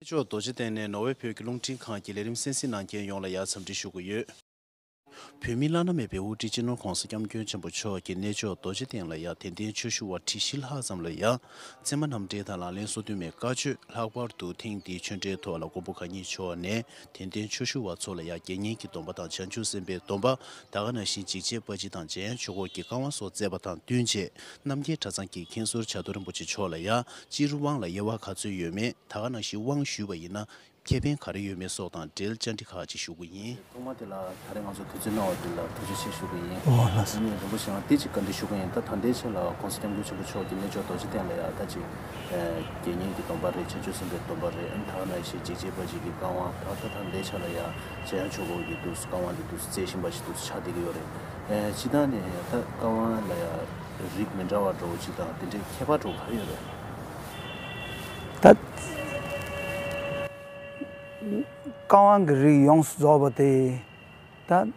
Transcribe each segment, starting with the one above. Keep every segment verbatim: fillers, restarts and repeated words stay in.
མཆོག་རྡོ་རྗེ་གདན་ནས་ནོར་ཝེ་བོད་ཀྱི་རླུང་འཕྲིན་ཁང་གི་ལས་རིམ་གསན་གཟིགས་གནང་མཁན་ཡོངས་ལ་ཡང་འཚམས་འདྲི་ཞུ་གི་ཡོད། བོད་མིའི་བླ་ན་མེད་པའི་དབུ་ཁྲིད་སྤྱི་ནོར་༧གོང་ས་༧སྐྱབས་མགོན་ཆེན་པོ་མཆོག་གིས་གནས་མཆོག་རྡོ་རྗེ་གདན་ལ་ཡང་དད་ལྡན་ཆོས་ཞུ་བ་ཁྲི་བཞི་ལྷག་ཙམ་ལ་ཡང་ཚད་མ་རྣམ་འགྲེལ་དང་ལག་ལེན་སོ་བདུན་མའི་བཀའ་ཆོས། ལྷག་པར་དུ་ཐེངས་འདིའི་ཆོས་འབྲེལ་ཐོག་ལ་མགོན་པོ་གང་ཉིད་མཆོག་ནས་དད་ལྡན་ཆོས་ཞུ་བ་ཚོ་ལ་ཡང་དགེ་བསྙེན་གྱི་སྡོམ་པ་དང་བྱང་ཆུབ་སེམས་དཔའི་སྡོམ་པ། ད་ག་ནང་བཞིན་འཇིགས་བྱེད་དཔལ་སྤྱི་དང་འཇམ་དབྱངས་ཆོས་འཁོར་གྱི་བཀའ་དབང་སོགས་བསྩལ་བ་དང་བསྟུན་བྱས། རྣམ་རྒྱལ་གྲྭ་ཚང་གི་མཁན་ཟུར་བྱ་རྡོར་རིན་པོ་ཆེ་མཆོག་ལ་ཡང་སྤྱིར་དབང་ལ་དབྱེ་བ་ག་ཚོད་ཡོད་མེད། ད་ག་ནང་བཞིན་དབང་ཞུས་པ་ཡིན་ན་ཁེ་ཕན་ག་རེ་ཡོད་མེད་སོགས་དང་འབྲེལ་བཅར་འདྲི་ཁག་ཅིག་ཞུ་གི་ཡིན། ཐོག་མ་དེ་ལ་ད་རེས་ང་ཚོ་དུས་ཚོད་གནང་བ་དེ་ལ་ཐུགས་རྗེ་ཆེ་ཞུ་གི་ཡིན། ཨོ་ལགས་སོ། ཨ་ནི་རིན་པོ་ཆེ་ང་དེ་གཅིག་བཀའ་འདྲི་ཞུ་གི་ཡིན། ད་ད་ལྟའི་ཆ་ལ་༧གོང་ས་༧སྐྱབས་མགོན་ཆེན་པོ་མཆོག་གིས་གནས་མཆོག་རྡོ་རྗེ་གདན་ལ་ཡང་ད་ཅིག་ཨ་དགེ་བསྙེན་གྱི་སྡོམ་པ་རེད། བྱང་ཆུབ་སེམས་དཔའི་སྡོམ་པ་རེད། ཨ་ནི་ད་ག་ནང་བཞིན་འཇིགས་བྱེད་དཔལ་སྤྱི་གི་བཀའ་དབང་། ད་ད་ད་ལྟའི་ཆ་ལ་ཡང་འཇམ་དབྱངས་ཆོས་འཁོར་གྱི་འདུག་བཀའ་དབང་དེ་འདུག་བསྩལ་བཞིན་པ་ཞིག་འདུག་ཆགས་བསྡད་ཀྱི་ཡོད་རེད། ཨ་སྤྱིར་བཏང་ནས་ད་བཀའ་དབང་ལ་ཡང་རིགས་མི་འདྲ་བ་འདྲ་བོ་ཅིག་དང་དེ་འདྲའི་ཁྱད་པར་འདྲ་བོ་ག་རེ་ཡོད་རེད། ད་བཀའ་དབང་གི་རིགས་ཡོངས་སུ་རྫོགས་པ་དེ་ད་གསང་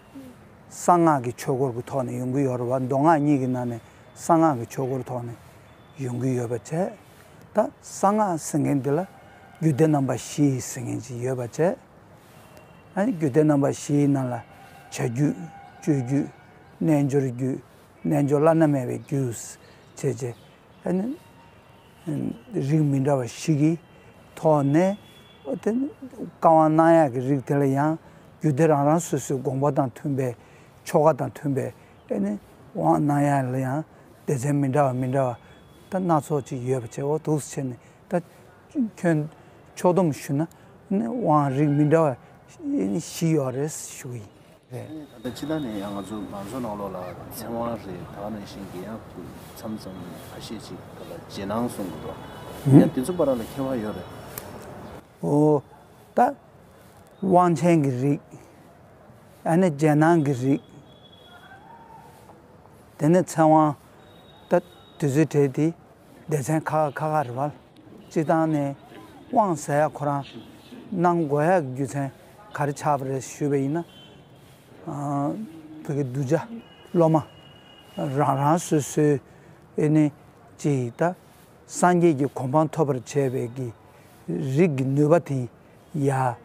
སྔགས་ཀྱི་ཆོས་སྐོར་གྱི་ཐོག་ནས་ཡོང་གི་ཡོད་རེད་བ། མདོ་སྔགས་གཉིས་ཀྱི་ནང་ནས་གསང་སྔགས་ཀྱི་ཆོས་སྐོར་ཐོག་ནས་ཡོང་གི་ཡོད་པ་བྱས། ད་གསང་སྔགས་ཟེར་མཁན་འདི་ལ་རྒྱུད་སྡེ་རྣམ་པ་བཞི་ཟེར་མཁན་ཅིག་ཡོད་པ་བྱས། ཨ་ནི་རྒྱུད་སྡེ་རྣམ་པ་བཞིའི་ནང་ལ་བྱ་རྒྱུད། སྤྱོད་རྒྱུད། རྣལ་འབྱོར་རྒྱུད། རྣལ་འབྱོར་བླ་ན་མེད་པའི་རྒྱུད་བྱས་བྱས། ཨ་ནི་རིགས་མི་འདྲ་བ་བཞི་གི་ཐོག་ནས་དེ་བཀའ་དབང་གནང་ཡག་གི་རིགས་དེ་ལ་ཡང་རྒྱུད་སྡེ་རང་རང་སོ་སོའི་དགོངས་པ་དང་མཐུན་པའི་ཆོ་ག་དང་མཐུན་པའི་ཨ་ནི་དབང་གནང་ཡག་ལ་ཡང་སྡེ་ཚན་མི་འདྲ་བ་མི་འདྲ་བ་ད་སྣ་ཚོགས་ཅིག་ཡོད་པ་བྱས། འོ་འདུག་སེ་བྱས་ནས་ད་ཁྱོན་ཕྱོགས་བསྡོམས་ཞུ་ན་ཨ་ནི་དབང་རིགས་མི་འདྲ་བ་བཞི་ཡོད་རེད་ཞུ་གི་ཡིན། རེད། ད་ལྟ་སྤྱིར་བཏང་ནས་ཡང་ང་ཚོ་མང་ཚོགས་ནང་ལོགས་ལ་ཚེ་དབང་རེད། ད་ག་ནང་བཞིན་གྱི་ཡང་མཚམས་མཚམས་ཁ་ཤས་ཅིག་ག་ལ་རྗེས་གནང་གསུང་གི་འདུག་ཡང་དེ་ཚོ་བར་ལ་ཁྱད་པར་ཡོད་རེད། ཨོ། ད་དབང་ཆེན་གྱི་རིགས། ཨ་ནི་རྗེས་གནང་གི་རིགས། དེ་ནས་ཚེ་དབང་། ད་དུས་ཚོད་བྲལ་ཏེ་སྡེ་ཚན་ཁག་ཁག་ཁག་རེད་བ། སྤྱིར་བཏང་ནས་དབང་ཟེར་ཡ་ཁོ་རང་གནང་དགོས་ཡ་གི་རྒྱུ་མཚན་ག་རེ་ཆགས་པ་རེད་ཞུས་པ་ཡིན་ན། ཨ་བོད་ཀྱི་གདུལ་བྱ་སློབ་མ་རང་རང་སོ་སོའི་ཨེ་ནི་ཅིག་ད་སངས་རྒྱས་ཀྱི་གོ་འཕང་ཐོབ་པར་བྱེད་པའི་གི་རིགས་ཀྱི་ནུས་པ་དེ་ཡ་ཨ་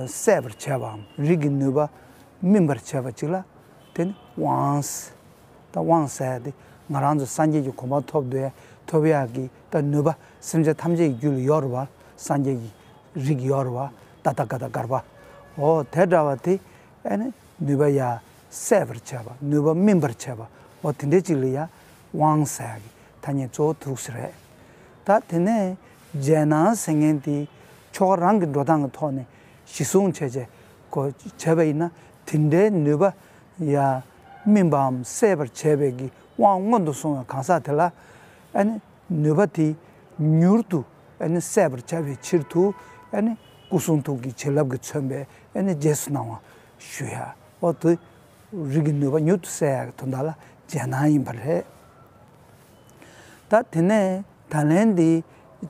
སད་པར་བྱས་པའམ་རིགས་ཀྱི་ནུས་པ་སྨིན་པར་བྱས་པ་ཅིག་ལ་དེ་ནི་དབང་། ད་དབང་ཟེར་ཡ་དེ་ང་རང་ཚོ་སངས་རྒྱས་ཀྱི་གོ་འཕང་ཐོབ་འདོད་ཡ་ཐོབ་ཡག་གི་ད་ནུས་པ་སེམས་ཅན་ཐམས་ཅད་ཀྱི་རྒྱུད་ལ་ཡོད་རེད་བ། སངས་རྒྱས་ཀྱི་རིགས་ཡོད་རེད་བ། ཏ་ཐཱ་ག་ཏ་གརྦྷ། འོ་དེ་འདྲ་བ་དེ་ཨ་ནི་ནུས་པ་ཡ་སད་པར་བྱས་པ། ནུས་པ་སྨིན་པར་བྱས་པ། འོ་དེ་འདྲའི་ཅིག་ལ་ཡ་དབང་ཟེར་ཡ་གི་ཐ་སྙད་གཙོ་བོ་འདུག་སེ་རེད། ད་དེ་ནས་རྗེས་གནང་ཟེར་མཁན་དེ་ཆོ་ག་རང་གི་འགྲོ་སྟངས་ཀྱི་ཐོག་ནས་གཞི་བཟུང་བྱས་བྱས་གོ་བྱས་པ་ཡིན་ན་དེ་འདྲའི་ནུས་པ་ཡ་སྨིན་པའམ་སད་པར་བྱས་པའི་གི་དབང་སྔོན་དུ་སོང་བའི་གང་ཟག་དེ་ལ་ཨ་ནི་ནུས་པ་དེ་མྱུར་དུ་ཨ་ནི་སད་པར་བྱ་བའི་ཕྱིར་དུ་ཨ་ནི་སྐུ་གསུང་ཐུགས་ཀྱི་བྱིན་རླབས་ཀྱིས་མཚོན་པའི་ཨ་ནི་རྗེས་སུ་གནང་བ་ཞུ་ཡ། འོ་དེ་རིགས་ཀྱི་ནུས་པ་མྱུར་དུ་སད་ཡ་གི་དོན་དག་ལ་རྗེས་གནང་ཡིན་པ་རེད། ད་དེ་ནས་ད་ལན་འདི་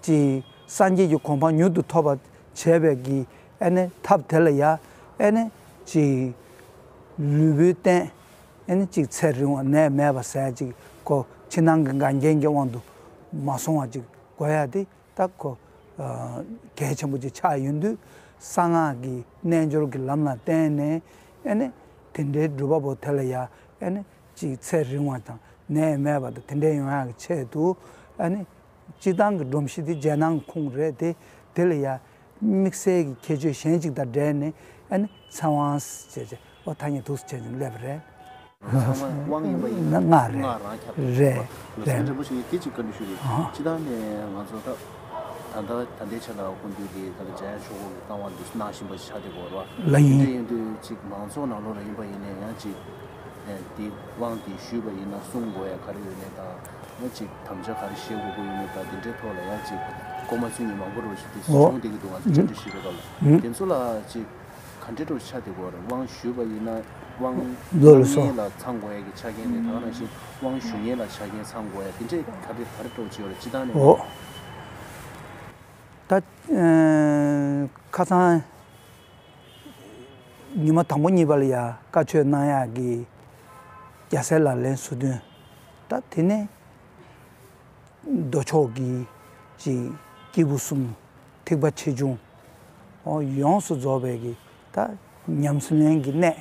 ཅིག་སངས་རྒྱས་ཀྱི་གོ་འཕང་མྱུར་དུ་ཐོབ་པར་བྱེད་པའི་གི་ཨ་ནི་ཐབས་དེ་ལ་ཡ་ཨ་ནི་ཅིག་ལུས་པོའི་རྟེན་ཨ་ནི་ཅིག་ཚེ་རིང་བ་ནད་མེད་པ་ཟེར་ཅིག་གོ་ཕྱི་ནང་གི་འགལ་རྐྱེན་གྱི་དབང་དུ་མ་སོང་བ་ཅིག་དགོས་ཡ་དེ་ད་གོ་གལ་ཆེན་པོ་ཅིག་ཆགས་ཡོང་དུས་གསང་སྔགས་ཀྱི་རྣལ་འབྱོར་གྱི་ལམ་ལ་བརྟེན་ནས་ཨ་ནི་དེ་འདྲའི་སྒྲུབ་པ་པོ་དེ་ལ་ཡ་ཨ་ནི་ཅིག་ཚེ་རིང་བ་དང་ནད་མེད་པ་དང་དེ་འདྲའི་ཡོང་ཡག་གི་ཆེད་དུ་ཨ་ནི་སྤྱིར་བཏང་གི་སྒྲོམ་གཞི་དེ་རྗེས་གནང་ཁུངས་རེད་དེ། དེ་ལ་ཡ་དམིགས་བསལ་གྱི་ཁྱད་ཆོས་གཞན་ཅིག་དང་འབྲེལ་ནས་ཨ་ནི་ཚེ་དབང་ཟེར་བྱས་བྱས་འོ་ཐ་སྙད་འདུག་སེ་བྱས་ནས་སླེབས་པ་རེད། ཚང་མ་དབང་ཡིན་པ་ཡིན་ན་སྔགས་རེད། སྔགས་རང་ཁྱབ་རེད། རེད། ལགས་སོ། རིན་པོ་ཆེ་དེ་གཅིག་བཀའ་འདྲི་ཞུ་གི་ཡོད། ཨ་སྤྱིར་བཏང་ནས་ང་ཚོ་ད་ད་ལྟ་ད་ལྟའི་ཆ་ལ་སྐུ་མདུན་གྱིས་ད་ལྟ་འཇམ་དབྱངས་ཆོས་འཁོར་གྱི་བཀའ་དབང་འདི་གནང་བཞིན་པ་ཆགས་བསྡད་ཡོད་རེད་བ། ལགས་ཡིན། དེ་འདྲ་ཡིན་དུས་གཅིག་མང་ཚོགས་ནང་ལོགས་ལ་ཡིན་པ་ཡིན་ནའི་ཡང་གཅིག་ཨེ་འདི་དབང་འདི་ཞུས་པ་ཡིན་ན་སྲུང་དགོས་ཡ་ག་རེ་ཡོད་མེད་དང་། ཡང་གཅིག་དམ་བཅའ་ག་རེ་བཞེས་དགོས་ཀྱི་ཡོད་མེད་དང་། འདི་འདྲའི་ཐོག་ལ་ཡང་གཅིག་མགོ་མ་ཚོས་མཁན་མང་པོ་རེད་ཞུ་དུས་འོ་བྱུང་བསྡད་ཀྱི་འདུག་ང་ཚོ་བཅར་འདྲི་ཞུས་པའི་སྐབས་ལ། ཨུ། དེ་ཚོ་ལ་གཅིག་ག་འདྲའི་འདྲ་བོ་ཆགས་བསྡད་ཀྱི་ཡོད་རེད། དབང་ཞུས་པ་ཡིན་ན་དབང་ལོ་ལ་གནང་སོ། མཁན་ལ་ཚང་དགོས་ཡ་གི་ཆ་རྐྱེན་རེད། ད་ག་ནང་བཞིན་དབང་ཞུ་མཁན་ལ་ཆ་རྐྱེན་ཚང་དགོས་ཡ་དེ་འདྲས་ག་འདྲས་ག་རེ་འདྲ་བོ་ཅིག་ཡོད་རེད། སྤྱིར་བཏང་ནས། འོ། ད་ཨ་ཁ་སང་ཉི་མ་དང་པོ་གཉིས་པ་ལ་ཡ་བཀའ་ཆོས་གནང་ཡག་གི་རྒྱལ་སྲས་ལག་ལེན་སོ་བདུན། ད་དེ་ནས་མདོ་ཕྱོགས་ཀྱི་ཅིག་སྐྱེས་བུ་གསུམ། ཐེག་པ་ཆེ་ཆུང་། ཨོ་ཡོངས་སུ་རྫོགས་པའི་གི་ད་ཉམས་སུ་ལེན་གྱི་གནད།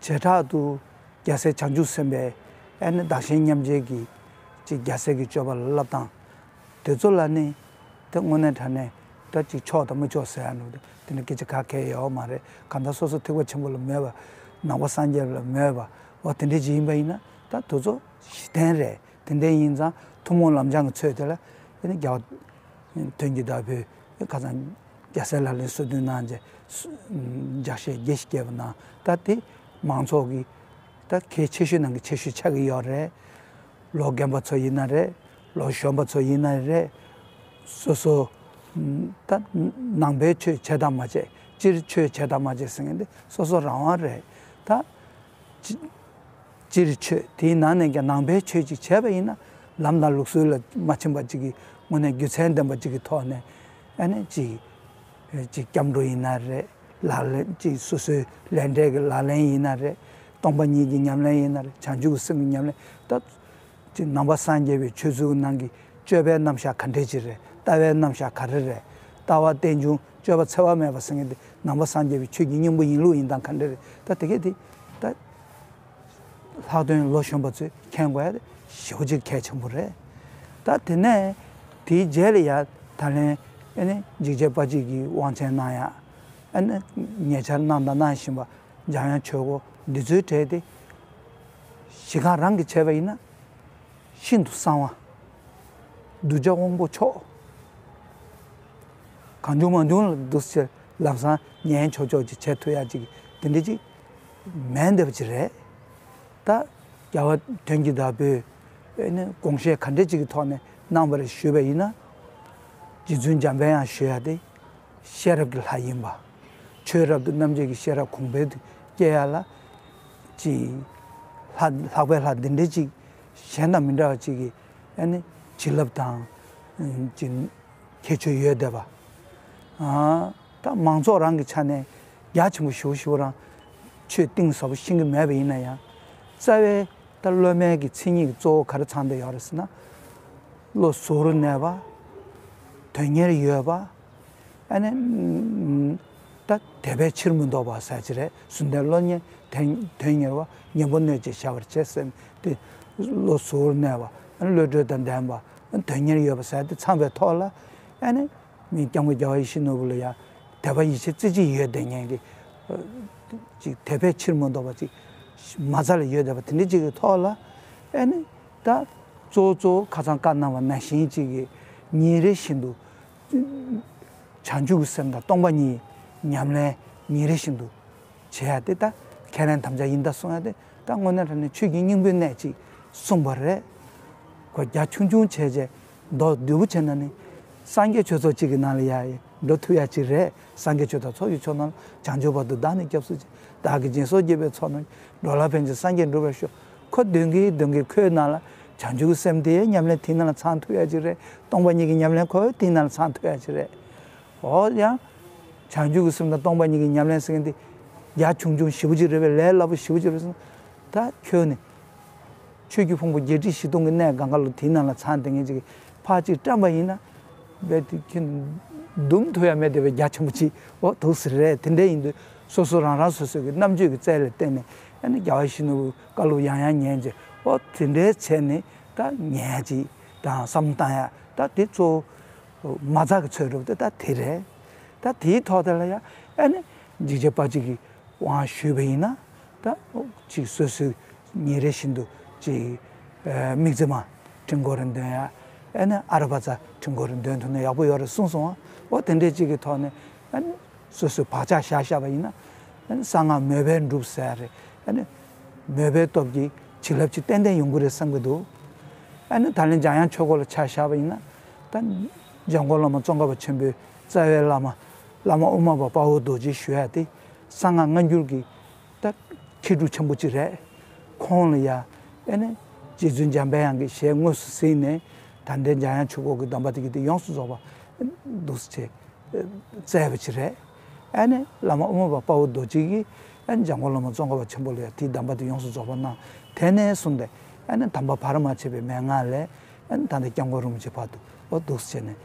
བྱེ་བྲག་ཏུ་རྒྱལ་སྲས་བྱང་ཆུབ་སེམས་དཔའི་ཨ་ནི་བདག་གཞན་མཉམ་བརྗེ་གི་ཅིག་རྒྱལ་སྲས་ཀྱི་སྤྱོད་པ་ལ་བསླབ་སྟངས་དེ་ཚོ་ལ་ནི། ད་དངོས་གནས་དྲང་གནས་ད་ཅིག་ཆོག་དང་མི་ཆོག་ཟེར་ཡ་ནོ་དེ་ནི་སྐད་ཆ་ག་གེ་ཡོད་མ་རེད། གང་ལྟར་སོ་སོ་ཐེག་པ་ཆེན་པོ་ལ་མོས་པ། ནང་པ་སངས་རྒྱས་ལ་མོས་པ། འོ་དེ་འདྲ་ཅིག་ཡིན་པ་ཡིན་ན་ད་དེ་ཚོ་གཞི་རྟེན་རེད། དེ་འདྲ་ཡིན་ཙང་ཐུན་མོང་ལམ་སྦྱང་གི་ཚོད་དེ་ལ་ཨ་ནི་རྒྱལ་བ་དོན་གྱི་བདག་པོས་ཁ་སང་རྒྱལ་སྲས་ལག་ལེན་སོ་བདུན་གནང་རྗེས་ལྗགས་བཤད་རྒྱས་ཤིག་བརྒྱབ་པ་ན་ད་དེ་མང་ཚོགས་ཀྱི་ད་གལ་ཆེ་ཤོས་ནང་གི་ཆེ་ཤོས་ཆགས་ཀྱི་ཡོད་རེད། ལོ་རྒན་པ་ཚོ་ཡིན་ན་རེད། ལོ་གཞོན་པ་ཚོ་ཡིན་ན་རེད། སོ་སོ་ད་ནང་པའི་ཆོས་བྱེད་དང་མ་བྱེད། སྤྱིར་ཆོས་བྱེད་དང་མ་བྱེད་ཟེར་མཁན་དེ་སོ་སོ་རང་དབང་རེད། ད་སྤྱི་སྤྱིར་ཆོས་དེའི་ནང་ནས་ཀྱང་ནང་པའི་ཆོས་ཅིག་བྱས་པ་ཡིན་ན་ལམ་དང་ལུགས་སྲོལ་ལ་མ་ཕྱིན་པ་ཅིག་གི་དངོས་གནས་རྒྱུ་མཚན་ལྡན་པ་ཅིག་གི་ཐོག་ནས་ཨ་ནི་ཅིག་ཅིག་སྐྱབས་འགྲོ་ཡིན་ན་རེད། ལག་ལེན་ཅིག་སོ་སོའི་ལས་འབྲས་ཀྱི་ལག་ལེན་ཡིན་ན་རེད། སྟོང་པ་ཉིད་ཀྱི་ཉམས་ལེན་ཡིན་ན་རེད། བྱང་ཆུབ་ཀྱི་སེམས་ཀྱི་ཉམས་ལེན་ད་ཅིག་ནང་པ་སངས་རྒྱས་པའི་ཆོས་ཚུལ་གྱི་ནང་གི་སྤྱོད་པའི་རྣམ་གཞག་ག་འདྲས་ཅིག་རེད། ལྟ་བའི་རྣམ་གཞག་ག་རེ་རེད། ལྟ་བ་རྟེན་འབྱུང་སྤྱོད་པ་འཚེ་བ་མེད་པ་ཟེར་མཁན་དེ་ནང་པ་སངས་རྒྱས་པའི་ཆོས་ཀྱི་སྙིང་པོ་ཡིན་ལུགས་ཡིན་སྟངས་ག་འདྲས་རེད། ད་དེ་གས་དེ་ད། ལྷག་དོན་ལོ་གཞོན་པ་ཚོས་མཁྱེན་དགོས་ཡ་དེ་ཞེ་པོ་ཅིག་གལ་ཆེན་པོ་རེད། ད་དེ་ནས་དེའི་རྗེས་ལ་ཡ་ད་ལན་ཨེ་ནི་འཇིགས་བྱེད་དཔའ་བརྗིད་ཀྱིས་དབང་ཆེན་གནང་ཡ། ཨེ་ནི་ཉེ་ཆར་གནང་དང་གནང་བཞིན་པ་འཇམ་དབྱངས་ཆོས་སྒོ་འདི་ཚོའི་གྲས་དེ་གཞི་གང་རང་གིས་བྱས་པ་ཡིན་ན་ཤིན་ཏུ་གསང་བ། གདུལ་བྱ་དབང་པོ་མཆོག་གང་བྱུང་མང་བྱུང་ལ་འདུག་ཟེར་ལམ་སང་ཉན་ཆོག་ཆོག་ཅིག་བྱེད་ཐུབ་ཡ་ཅིག་དེ་འདྲ་ཅིག་མེད་འདེབས་ཅིག་རེད། ད་རྒྱལ་བ་དོན་གྱི་བདག་པོས་ཨེ་ནི་དགོངས་བཞེད་ག་འདྲ་ཅིག་གི་ཐོག་ནས་གནང་བ་རེད་ཞུས་པ་ཡིན་ན། རྗེ་བཙུན་འཇམ་དཔལ་དབྱངས་ཞུ་ཡ་དེ་ཤེས་རབ་ཀྱི་ལྷ་ཡིན་པ། ཆོས་རབ་ཏུ་རྣམ་འབྱེད་ཀྱི་ཤེས་རབ་གོང་འཕེལ་དུ་སྐྱེ་ཡ་ལ་ཅིག་ལྷ་ལྷག་པའི་ལྷ་འདི་འདྲ་ཅིག་གཞན་དང་མི་འདྲ་བ་ཅིག་གིས་ཨེ་ནི་བྱིན་རླབས་དང་ཅིག་ཁྱད་ཆོས་ཡོད་བསྡད་པ། ཨ། ད་མང་ཚོགས་རང་གི་ཆ་ནས་རྒྱ་ཆེན་པོ་ཞེ་པོ་ཞེ་པོ་རང་ཆོས་གཏིང་ཟབ་པོ་ཤེས་ཀྱི་མེད་པ་ཡིན་ན་ཡང་རྩ་བའི་ད་སློབ་མའི་གི་མཚན་ཉིད་ཀྱི་གཙོ་བོ་ག་རེ་ཚང་བསྡད་ཡོད་རེད་ཟེར་ན། བློ་གཟུ་བོར་གནས་པ། དོན་གཉེར་ཡོད་པ། ཨ་ནི་ད་དད་པས་ཕྱིར་མི་ལྡོག་པ་ཟེར་གྱི་རེད། གཟུ་འདས་བློ་གཉེར་དོན་དོན་གཉེར་བ། གཉེན་པོ་གནོད་བྱེད་བྱ་བར་བྱེད་ཟེར་ཏེ། བློ་གཟུ་བོར་གནས་པ། ཨ་ནི་བློ་གྲོས་དང་ལྡན་པ། ཨ་ནི་དོན་གཉེར་ཡོད་པ་ཟེར་ཏེ་ཚང་བའི་ཐོག་ལ་ཨ་ནི། མི་སྐྱབས་མགོན་རྒྱལ་བ་ཡིད་བཞིན་ནོར་བུ་ལ་ཡང་དད་པ་ཡིད་ཆེས་རྩེ་གཅིག་ཡོད་བསྡད་མཁན་གྱི་ཅིག་དད་པས་ཕྱིར་མི་ལྡོག་པ་ཅིག་མ་རྩ་ལ་ཡོད་བསྡད་པ་དེ་འདྲ་ཅིག་གི་ཐོག་ལ་ཨེ་ནི་ད་གཙོ་བོ་གཙོ་བོ་ཁ་སང་བཀའ་གནང་བ་ནང་བཞིན་ཅིག་གི་ཉིན་རེ་བཞིན་དུ་བྱང་ཆུབ་ཀྱི་སེམས་དང་སྟོང་པ་ཉིད་ཉམས་ལེན་ཉིན་རེ་བཞིན་དུ། བྱེད་ཡ་དེ་ད་ཁས་ལེན་དམ་བཅའ་ཡིན་ད་གསུང་ཡ་དེ་ད་དངོས་གནས་དྲང་གནས་ཆོས་ཀྱི་སྙིང་པོའི་གནད་ཅིག་གསུངས་པ་རེད། གོ་རྒྱ་ཆུང་ཆུང་བྱས་རྗེས་མདོ་བསྡུས་པོ་བྱས་ན་ནི་སངས་རྒྱས་ཆོས་ཚོགས་གཅིག་གི་ནང་ལ་ཡ་འགྲོ་ཐུབ་ཡ་ཅིག་རེད། སངས་རྒྱས་ཆོས་དང་ཚོགས་ཀྱི་མཆོག་རྣམས་བྱང་ཆུབ་བར་དུ་བདག་ནི་སྐྱབས་སུ་མཆི། བདག་གིས་སྦྱིན་སོགས་བགྱིས་པའི་ཚོགས་རྣམས་འགྲོ་ལ་ཕན་ཕྱིར་སངས་རྒྱས་འགྲུབ་པར་ཤོག་ཁོ་འདོན་གྱི་འདོན་གྱི་ཁོའི་ནང་ལ་བྱང་ཆུབ་ཀྱི་སེམས་དེ་ཉམས་ལེན་དེའི་ནང་ལ་ཚང་ཐུབ་ཡ་ཅིག་རེད། སྟོང་པ་ཉིད་ཀྱི་ཉམས་ལེན་ཁོ་དེའི་ནང་ལ་ཚང་ཐུབ་ཡ་ཅིག་རེད། འོ་ཡང་། བྱང་ཆུབ་ཀྱི་སེམས་དང་སྟོང་པ་ཉིད་ཀྱི་ཉམས་ལེན་ཟེར་མཁན་དེ་རྒྱ་ཆུང་ཆུང་ཞེ་པོ་ཅིག་རེད་པས། ལས་སླ་པོ་ཞེ་པོ་ཅིག་རེད་ཟེར་ན། ད་ཁྱོད་ནི་ཆོས་ཀྱི་ཕུང་པོ་བརྒྱད་ཁྲི་བཞི་སྟོང་གི་གནས་གང་ག་ལ་དེའི་ནང་ལ་ཚང་བསྡད་མཁན་ཅིག་གིས་ཕར་ཅིག་བཀྲམ་པ་ཡིན་ན། རྦད་དེ་ཁྱོད་འདུམ་ཐུབ་ཡ་མེད་བསྡད་པའི་རྒྱ་ཆེན་པོ་ཅིག་འོ་འདུག་ཟེར་རེད། དེ་འདྲ་ཡིན་དུས་སོ་སོ་རང་རང་སོ་སོའི་གི་རྣམ་དཔྱོད་ཀྱི་རྩལ་ལ་བརྟེན་ནས་ཨ་ནི་རྒྱལ་བ་ཡིད་བཞིན་ནོར་བུའི་བཀའ་སློབ་ཡང་ཡང་ཉན་བྱས་འོ་དེ་འདྲའི་ཚད་ནས་ད་ཉན་ཡ་ཅིག་དང་བསམ་བློ་བཏང་ཡ་ད་དེ་གཙོ་བོ། མ་རྩ་གི་ཚོད་སྒྲུབ་དེ་ད་དེ་རེད། ད་དེའི་ཐོག་དེ་ལ་ཡང་ཨ་ནི་འཇིགས་བྱེད་དཔའ་བརྗིད་ཀྱི་དབང་ཞུས་པ་ཡིན་ན་ད་ཅིག་སོ་སོའི་ཉིན་རེ་བཞིན་དུ་ཅིག་དམིགས་བརྩེ་མ་ཁྲི་འགོ་རུ་འདོན་ཡ། ཨ་ནི་ཨ་ར་བ་ཙ་ཁྲི་འགོ་རུ་འདོན་ཐུབ་ན་ཡག་པོ་ཡོད་རེད་གསུངས་སོང་ཨ། འོ་དེ་འདྲའི་ཅིག་གི་ཐོག་ནས་ཨ་ནི་སོ་སོའི་བག་ཆགས་བཞག་བཞག་པ་ཡིན་ན་ཨ་ནི་གསང་སྔགས་མོས་པས་འགྲུབ་ཟེར་ཡ་རེད། ཨ་ནི་མོས་པའི་སྟོབས་ཀྱིས་བྱིན་རླབས་ཅིག་ཏན་ཏན་ཡོང་གི་རེད་བསམ་གྱི་འདུག་ཨ་ནི་ད་ལན་འཇམ་དབྱངས་ཆོས་སྒོ་ལ་ཆ་བཞག་པ་ཡིན་ན། ད་འཇམ་མགོན་བླ་མ་ཙོང་ཁ་པ་ཆེན་པོའི་རྩ་བའི་བླ་མ་བླ་མ་དབུ་མ་པ་དཔའ་བོ་རྡོ་རྗེ་ཞུ་ཡ་དེ་གསང་སྔགས་སྔ་འགྱུར་གྱི་ད་མཁས་གྲུབ་ཆེན་པོ་གཅིག་རེད། ཁོང་ལ་ཡ་ཨེ་ནི་རྗེ་བཙུན་འཇམ་དཔལ་དབྱངས་ཀྱི་ཞལ་དངོས་སུ་གཟིགས་ནས་ད་ལྟའི་འཇམ་དབྱངས་ཆོས་སྒོ་གི་གདམས་པ་དེ་གི་དེ་ཡོངས་སུ་རྫོགས་པ་འདུག་སེ་བྱས། བཙལ་བ་ཅིག་རེད། ཨ་ནི་བླ་མ་དབུ་མ་པ་དཔའ་བོ་རྡོ་རྗེ་གིས་ཨ་ནི་འཇམ་མགོན་བླ་མ་ཙོང་ཁ་པ་ཆེན་པོ་ལ་ཡང་དེའི་གདམས་པ་དེ་ཡོངས་སུ་རྫོགས་པ་གནང་། དེ་ནས་བཟུང་སྟེ་ཨ་ནི་དམ་པ་བར་མ་ཆད་པའི་མན་ངག་ལས་ཨ་ནི་ད་ལྟ་སྐྱབས་མགོན་རིན་པོ་ཆེ་བར་དུ་འོ་འདུག་སེ་བྱས་ནས་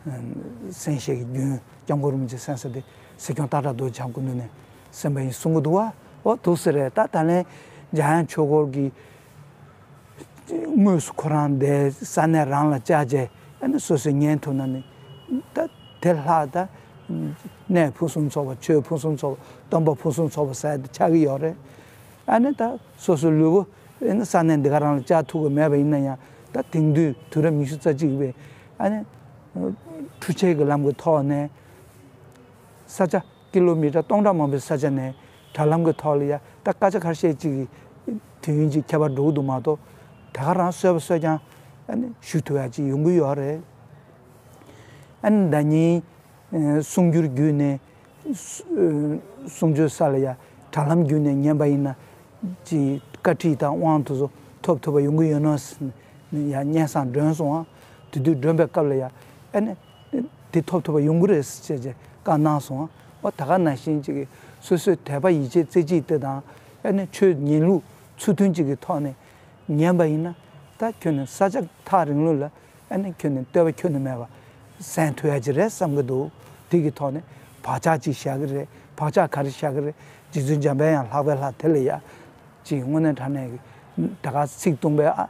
གསན་བཞེས་ཀྱི་རྒྱུན་སྐྱབས་མགོན་རིན་པོ་ཆེ་གསན་ས་དེ་སྲིད་སྐྱོང་སྟག་བྲག་རྡོ་རྗེ་འཆང་སྐུ་མདུན་ནས་གསན་པ་ཡིན་གསུང་གི་འདུག་བ། འོ་འདུག་སེ་རེད། ད་ད་ལན་འཇམ་དབྱངས་ཆོས་འཁོར་གྱི་དངོས་སུ་ཁོ་རང་དེ་ས་གནས་རང་ལ་བཅར་བྱས་ཨ་ནི་སོ་སོས་ཉན་ཐུབ་ན་ནི་ད་དེ་ལྷག་ད་གནས་ཕུན་སུམ་ཚོགས་པ། ཆོས་ཕུན་སུམ་ཚོགས་པ། སྟོན་པ་ཕུན་སུམ་ཚོགས་པ་ཟེར་དེ་ཆགས་ཀྱི་ཡོད་རེད། ཨ་ནི་ད་སོ་སོའི་ལུས་པོ་ཨ་ནི་ས་གནས་འདི་ག་རང་ལ་བཅར་ཐུབ་ཀྱི་མེད་པ་ཡིན་ན་ཡང་། ད་དེང་དུས་དུས་རབས་ཉི་ཤུ་རྩ་གཅིག་པའི་ཨ་ནི་འཕྲུལ་ཆས་ཀྱི་ལམ་གྱི་ཐོག་ནས་ས་ཆ་ཀི་ལོ་མི་ཊར་སྟོང་ཕྲག་མང་པོའི་ས་ཆ་ནས་དྲ་ལམ་གྱི་ཐོག་ལ་ཡ་ད་སྐད་ཆ་ཁ་ཤས་ཅིག་གིས་དུས་ཡུན་ཅིག་ཁྱད་པར་འགྲོ་གི་འདུག་མ་གཏོགས། དེ་ག་རང་སོས་པ་སོས་རྐྱང་ཨ་ནི་ཞུ་ཐུབ་ཡ་ཅིག་ཡོང་གི་ཡོད་རེད། ཨ་ནི་ཟླ་ཉིན་གསུང་སྒྱུར་བརྒྱུད་ནས་གསུང་ཆོས་ས་ལ་ཡ་དྲ་ལམ་བརྒྱུད་ནས་ཉན་པ་ཡིན་ན་ཅིག་བཀའ་ཁྲིད་དང་དབང་དུ་སོང་ཐོབ་ཐུབ་པ་ཡོང་གི་ཡོད་ནོ་ཟེར་ནས་ཡ་སྙན་སེང་སྒྲོན་སོང་ཨ། དེ་དུས་སྒྲོན་པའི་སྐབས་ལ་ཡ་ཨ་ནི་དེ་ཐོབ་ཐུབ་པ་ཡོང་གི་རེད་ཟེར་བྱས་བྱས་བཀའ་གནང་སོང་ཨ། འོ་ད་ག་ནང་བཞིན་ཅིག་གིས་སོ་སོའི་དད་པ་ཡིད་ཆེས་རྩེ་གཅིག་དེ་དང་ཨ་ནི་ཆོས་ཉན་ལུགས་ཚུལ་མཐུན་ཅིག་གི་ཐོག་ནས་ཉན་པ་ཡིན་ན་ད་ཁྱོན་ནས་ས་ཆ་ཐག་རིང་ལུགས་ལ་ཨ་ནི་ཁྱོན་ནས་བསྟོད་པ་ཁྱོན་ནས་མེད་པ་གསན་ཐུབ་ཡ་ཅིག་རེད་བསམ་གྱི་འདུག་དེ་གི་ཐོག་ནས་བག་ཆགས་ཅིག་བཞག་གི་རེད། བག་ཆགས་ག་རེ་བཞག་གི་རེད། རྗེ་བཙུན་འཇམ་དཔལ་དབྱངས་ལྷག་པའི་ལྷ་དེ་ལ་ཡ་ཅིག་དངོས་གནས་དྲང་གནས་ཀྱི་ད་ག་ཚིག་སྟོང་པའི་ཨ་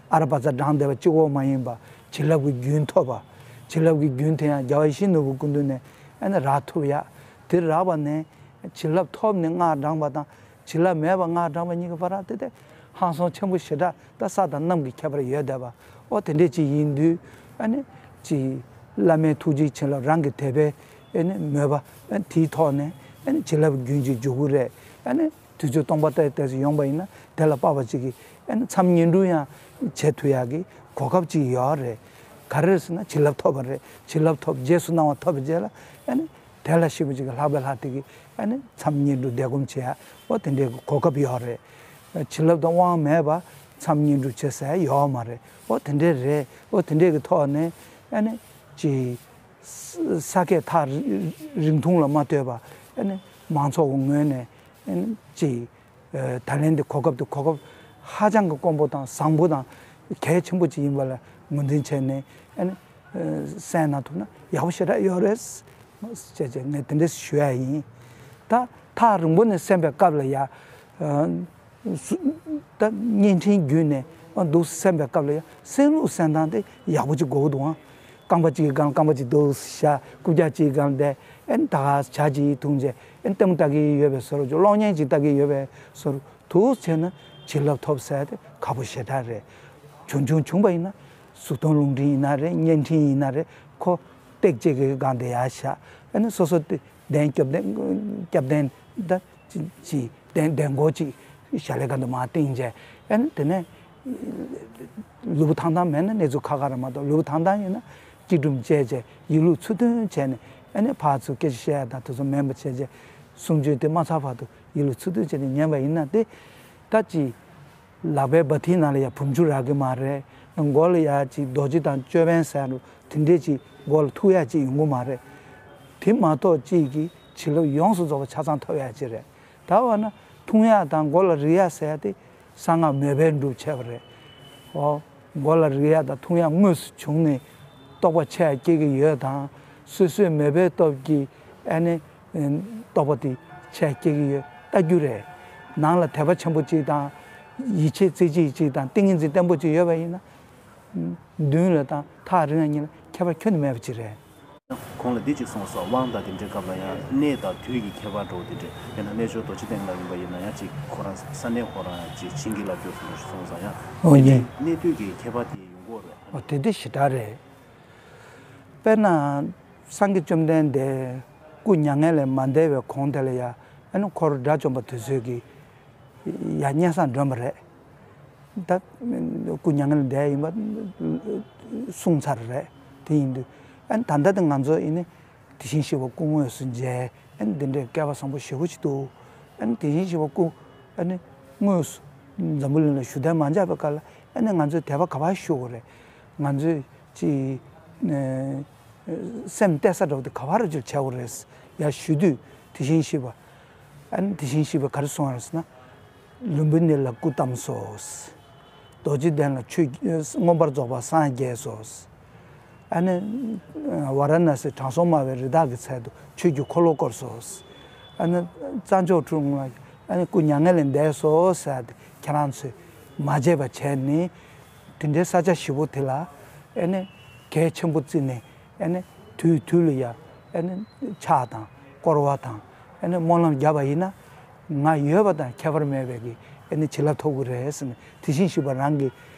ཨ་ར་པ་ཙ་བགྲངས་བསྡད་པ་གཅིག་པོ་མ་ཡིན་པ། བྱིན་རླབས་ཀྱི་རྒྱུན་ཐོབ་པ། བྱིན་རླབས་ཀྱི་རྒྱུན་དེ་ཡང་རྒྱལ་བ་ཡིད་བཞིན་ནོར་བུའི་སྐུ་མདུན་ནས་ཨ་ནི་རག་ཐུབ་ཡ། དེ་རག་པ་ནས་བྱིན་རླབས་ཐོབ་ནས་སྔགས་བགྲངས་པ་དང་བྱིན་རླབས་མེད་པ་སྔགས་བགྲངས་པ་གཉིས་ཀྱི་བར་དེ་དེ་ཧང་སང་ཆེན་པོ་ཞེ་དྲག་ད་ས་དང་གནམ་གྱི་ཁྱད་པར་ཡོད་བསྡད་པ། ཨོ་དེ་འདྲས་ཅིག་ཡིན་དུས་ཨ་ནི་ཅིག་བླ་མའི་ཐུགས་རྗེའི་བྱིན་རླབས་རང་གི་དད་པའི་ཨ་ནི་མོས་པ་ཨ་ནི་དེའི་ཐོག་ནས་ཨ་ནི་བྱིན་རླབས་རྒྱུན་གཅིག་འཇུག་གི་རེད། ཨ་ནི་དུས་ཚོད་སྟོང་པ་ཏག་ཏག་ཅིག་ཡོང་པ་ཡིན་ན་དེ་ལ་དཔག་པ་ཅིག་གིས་ཨ་ནི་མཚམས་བསྙེན་སྒྲུབ་ཡང་བྱེད་ཐུབ་ཡག་གི་གོ་སྐབས་ཅིག་ཡོད་རེད། ག་རེ་རེད་ཟེར་ན་བྱིན་རླབས་ཐོབ་པ་རེད། བྱིན་རླབས་ཐོབ་རྗེས་སུ་གནང་བ་ཐོབ་པའི་རྗེས་ལ་ཨ་ནི་དེ་ལ་ཞིབ་པོ་ཅིག་གི་ལྷག་པའི་ལྷ་དེ་གིས་ཨ་ནི་མཚམས་བསྙེན་སྒྲུབ་བཟླས་སྒོམ་བྱེད་ཡག་འོ་དེ་འདྲའི་གོ་སྐབས་ཡོད་རེད། བྱིན་རླབས་དང་དབང་མེད་པ་མཚམས་བསྙེན་སྒྲུབ་བྱེད་ས་ཡོད་མ་རེད། འོ་དེ་འདྲས་རེད། འོ་དེ་འདྲས་ཀྱི་ཐོག་ནས་ཨ་ནི་ཅིག་ས་ས་ཁད་ཐག་རིང་ཐུང་ལ་མ་ལྟོས་པ་ཨ་ནི་མང་ཚོགས་ཀྱི་ངོས་ནས་ཨ་ནི་ཅིག་ད་ལན་འདི་གོ་སྐབས་འདི་གོ་སྐབས་ཧ་ཅང་གི་དཀོན་པོ་དང་བཟང་པོ་དང་གལ་ཆེན་པོ་ཅིག་ཡིན་པ་ལ་ངོས་འཛིན་བྱས་ནས་ཨ་ནི་གསན་གནང་ཐུབ་ན་ཡག་པོ་ཞེ་དྲག་ཡོད་རེད་ཅེས་ཅེས་ངས་དེ་འདྲས་ཞུ་ཡ་ཡིན། ད་ཐག་རིང་པོ་ནས་གསན་པའི་སྐབས་ལ་ཡ། སུ་ད་བརྙན་འཕྲིན་བརྒྱུད་ནས་འདུག་གསན་པའི་སྐབས་ལ་ཡང་གསན་ལུགས་གསན་སྟངས་དེ་ཡག་པོ་ཅིག་དགོས་ཀྱི་འདུག་ཨང་། རྐང་པ་གཅིག་གི་སྒང་རྐང་པ་གཅིག་འདུག་བཞག་རྐུབ་བཀྱག་གཅིག་གི་སྒང་བསྡད། ཨེ་ད་ག་ཇ་གཅིག་འཐུང་བྱས་ཨེ་ལྟད་མོ་ལྟ་གི་ཡོད་པའི་བཟོ་འདྲ། གློག་བརྙན་གཅིག་ལྟ་གི་ཡོད་པའི་བཟོ་འདྲ། འདུག་བྱས་ན་བྱིན་རླབས་ཐོབ་ཟེར་དེ་ཁག་པོ་ཞེ་དྲག་རེད། བྱུང་བྱུང་བྱུང་པ་ཡིན་ན་གཟུགས་མཐོང་རླུང་འཕྲིན་ཡིན་ན་རེད། བརྙན་འཕྲིན་ཡིན་ན་རེད། ཁོ་ཏོག་ཙམ་གྱི་སྒང་དེ་ཡར་བཞག་ཨེ་ནི་སོ་སོ་དེ། གདན་སྐྱབས་གདན་སྐྱབས་གདན་ད་ཅི་ཅི་གདན་གདན་སྒོ་ཅིག་ཞལ་ལས་ཀ་འདུག་མ་བཏིང་བྱས་ཨ་ནི་དེ་ནས་ལུས་པོ་ཐང་ཐང་མེད་ན་གནས་ཚུལ་ཁག་ཁག་རེད་མ་གཏོགས། ལུས་པོ་ཐང་ཐང་ཡིན་ན་སྐྱིལ་ཀྲུང་བཅས་བྱས་ཡིད་ལུགས་ཚུལ་མཐུན་བྱས་ནས་ཨ་ནི་ཕར་ཚུར་སྐད་ཆ་བཤད་ཡ་དང་དེ་ཚོ་མེད་པ་བྱས་བྱས་གསུང་ཆོས་དེ་མ་ཚར་བར་དུ་ཡིད་ལུགས་ཚུལ་མཐུན་བྱས་ནས་ཉན་པ་ཡིན་ན་དེ་ད་ཅི། ལག་པའི་སྦ་ཏིའི་ནང་ལ་ཡང་བུམ་ཆུ་རག་གི་མ་རེད། མགོ་ལ་ཡ་ཅིག་རྡོ་རྗེ་དང་ཅོད་པན་ཟེར་འགྲོ་དེ་འདྲས་ཅིག་མགོ་ལ་ཐུག་ཡ་ཅིག་ཡོང་གི་མ་རེད། དེ་མ་གཏོགས་ཅིག་གིས་བྱིན་རླབས་ཡོངས་སུ་རྫོགས་པ་ཆ་ཚང་ཐོབ་ཡ་ཅིག་རེད། ད་འོ་ན་འཐུང་ཡ་དང་མགོ་ལ་རེག་ཡ་ཟེར་ཡ་དེ་གསང་སྔགས་མོས་པས་འགྲུབ་བྱས་པ་རེད། འོ། མགོ་ལ་རེག་ཡ་དང་འཐུང་ཡ་དངོས་སུ་བྱུང་ནས་རྟོགས་པ་ཆེ་བ་སྐྱེ་གི་ཡོད་དང་། སོ་སོའི་མོས་པའི་སྟོབས་ཀྱིས་ཨ་ནི་རྟོགས་པ་དེ་ཆེ་བ་སྐྱེ་གི་ཡོད་ལྟ་རྒྱུ་རེད། ནང་ལ་དད་པ་ཆེན་པོ་གཅིག་དང་། ཡིད་ཆེས་རྩེ་གཅིག་གཅིག་དང་ཏིང་ངེ་འཛིན་བརྟན་པོ་གཅིག་ཡོད་པ་ཡིན་ན། མདུན་ལ་དང་ཐག་རིང་ལ་གཉིས་ལ་ཁྱད་པར་ཁྱོན་ནས་མེད་པ་ཅིག་རེད། གོང་ལ་འདི་གཅིག་གསུངས་སོང་། དབང་དང་དེ་འདྲའི་སྐབས་ལ་ཡང་གནས་དང་དུས་ཀྱི་ཁྱད་པར་འདྲ་བོ་དེ་འདྲས། དཔེར་ན་རྣལ་འབྱོར་རྡོ་རྗེ་གདན་ལ་ཡིན་པ་ཡིན་ན་ཡང་ཅིག་ཁོ་རང་ས་གནས་ཁོ་རང་ཡང་ཅིག་བྱིན་གྱིས་བརླབས་རྒྱུ་སོགས་གསུངས་སོང་ཡང་། འོ་ཡིན། གནས་དུས་ཀྱི་ཁྱད་པར་དེ་ཡོང་གི་རེད། འོ་དེ་དེ་ཞེ་དྲག་རེད། དཔེར་ན་སངས་རྒྱས་བཅོམ་ལྡན་འདས་སྐུ་མྱ་ངན་ལས་མ་འདས་པའི་གོང་དེ་ལ་ཡང་ཨ་ནི་འཁོར་དགྲ་བཅོམ་པ་དེ་ཚོས་ཀྱིས་ཡང་སྙན་སེང་སྒྲོན་པ་རེད། ད་སྐུ་མྱ་ངན་ལས་འདས་ཡིན་པ་གསུངས་ཚར་རེད། དེ་ཡིན་དུས་ཨ་ནི་ད་ལྟ་དེ་ང་ཚོ་ཡིན་ནི་དེ་བཞིན་གཤེགས་པ་སྐུ་དངོས་སུ་མཇལ། ཨ་ནི་འདི་འདྲའི་སྐལ་བ་བཟང་པོ་ཞེ་པོ་ཅིག་འདུག་ཨ་ནི་དེ་བཞིན་གཤེགས་པ་སྐུ་ཨ་ནི་དངོས་སུ་འཛམ་བུ་གླིང་ལ་བཞུགས་གདན་མ་འཇགས་པའི་སྐབས་ལ་ཨ་ནི་ང་ཚོས་དད་པ་ག་པར་ཞུ་དགོས་རེད། ང་ཚོས་ཅིག་ཨ། སེམས་གཏད་ས་འདྲ་བོ་དེ་ག་པར་ཅིག་བྱ་དགོས་རེད། ཡར་ཞུ་དུས་དེ་བཞིན་གཤེགས་པ། ཨ་ནི་དེ་བཞིན་གཤེགས་པས་ག་རེ་གསུངས་པ་རེད་ཟེར་ན། ལུམྦི་ནི་ལ་སྐུ་བལྟམས་སོ། རྡོ་རྗེ་གདན་ལ་ཆོས་མངོན་པར་རྫོགས་པར་སངས་རྒྱས་སོ། ཨ་ནི་ཝཱ་ར་ཎ་སི་དྲང་སྲོང་སྨྲ་བའི་རི་དྭགས་ཀྱི་ཚལ་དུ་ཆོས་ཀྱི་འཁོར་ལོ་བསྐོར་སོ། ཨ་ནི་རྩྭ་མཆོག་གྲོང་ལ་ཨ་ནི་སྐུ་མྱ་ངན་ལས་འདས་སོ་ཟེར་ཏེ་ཁྱེད་རང་ཚོས་མ་བརྗེད་པ་བྱས་ནས། དེ་འདྲའི་ས་ཆ་ཞེ་པོ་དེ་ལ་ཨ་ནི་གལ་ཆེན་པོ་བརྩིས་ནས། ཨ་ནི་དུས་དུས་ལ་ཡ་ཨ་ནི་ཕྱག་དང་བསྐོར་བ་དང་ཨ་ནི་སྨོན་ལམ་བརྒྱབ་པ་ཡིན་ན། ང་ཡོད་པ་དང་ཁྱད་པར་མེད་པའི་གི་ཨ་ནི་བྱིན་རླབས་ཐོབ་ཀྱི་རེད་ཟེར་ནས། དེ་བཞིན་གཤེགས་པ་རང་གི་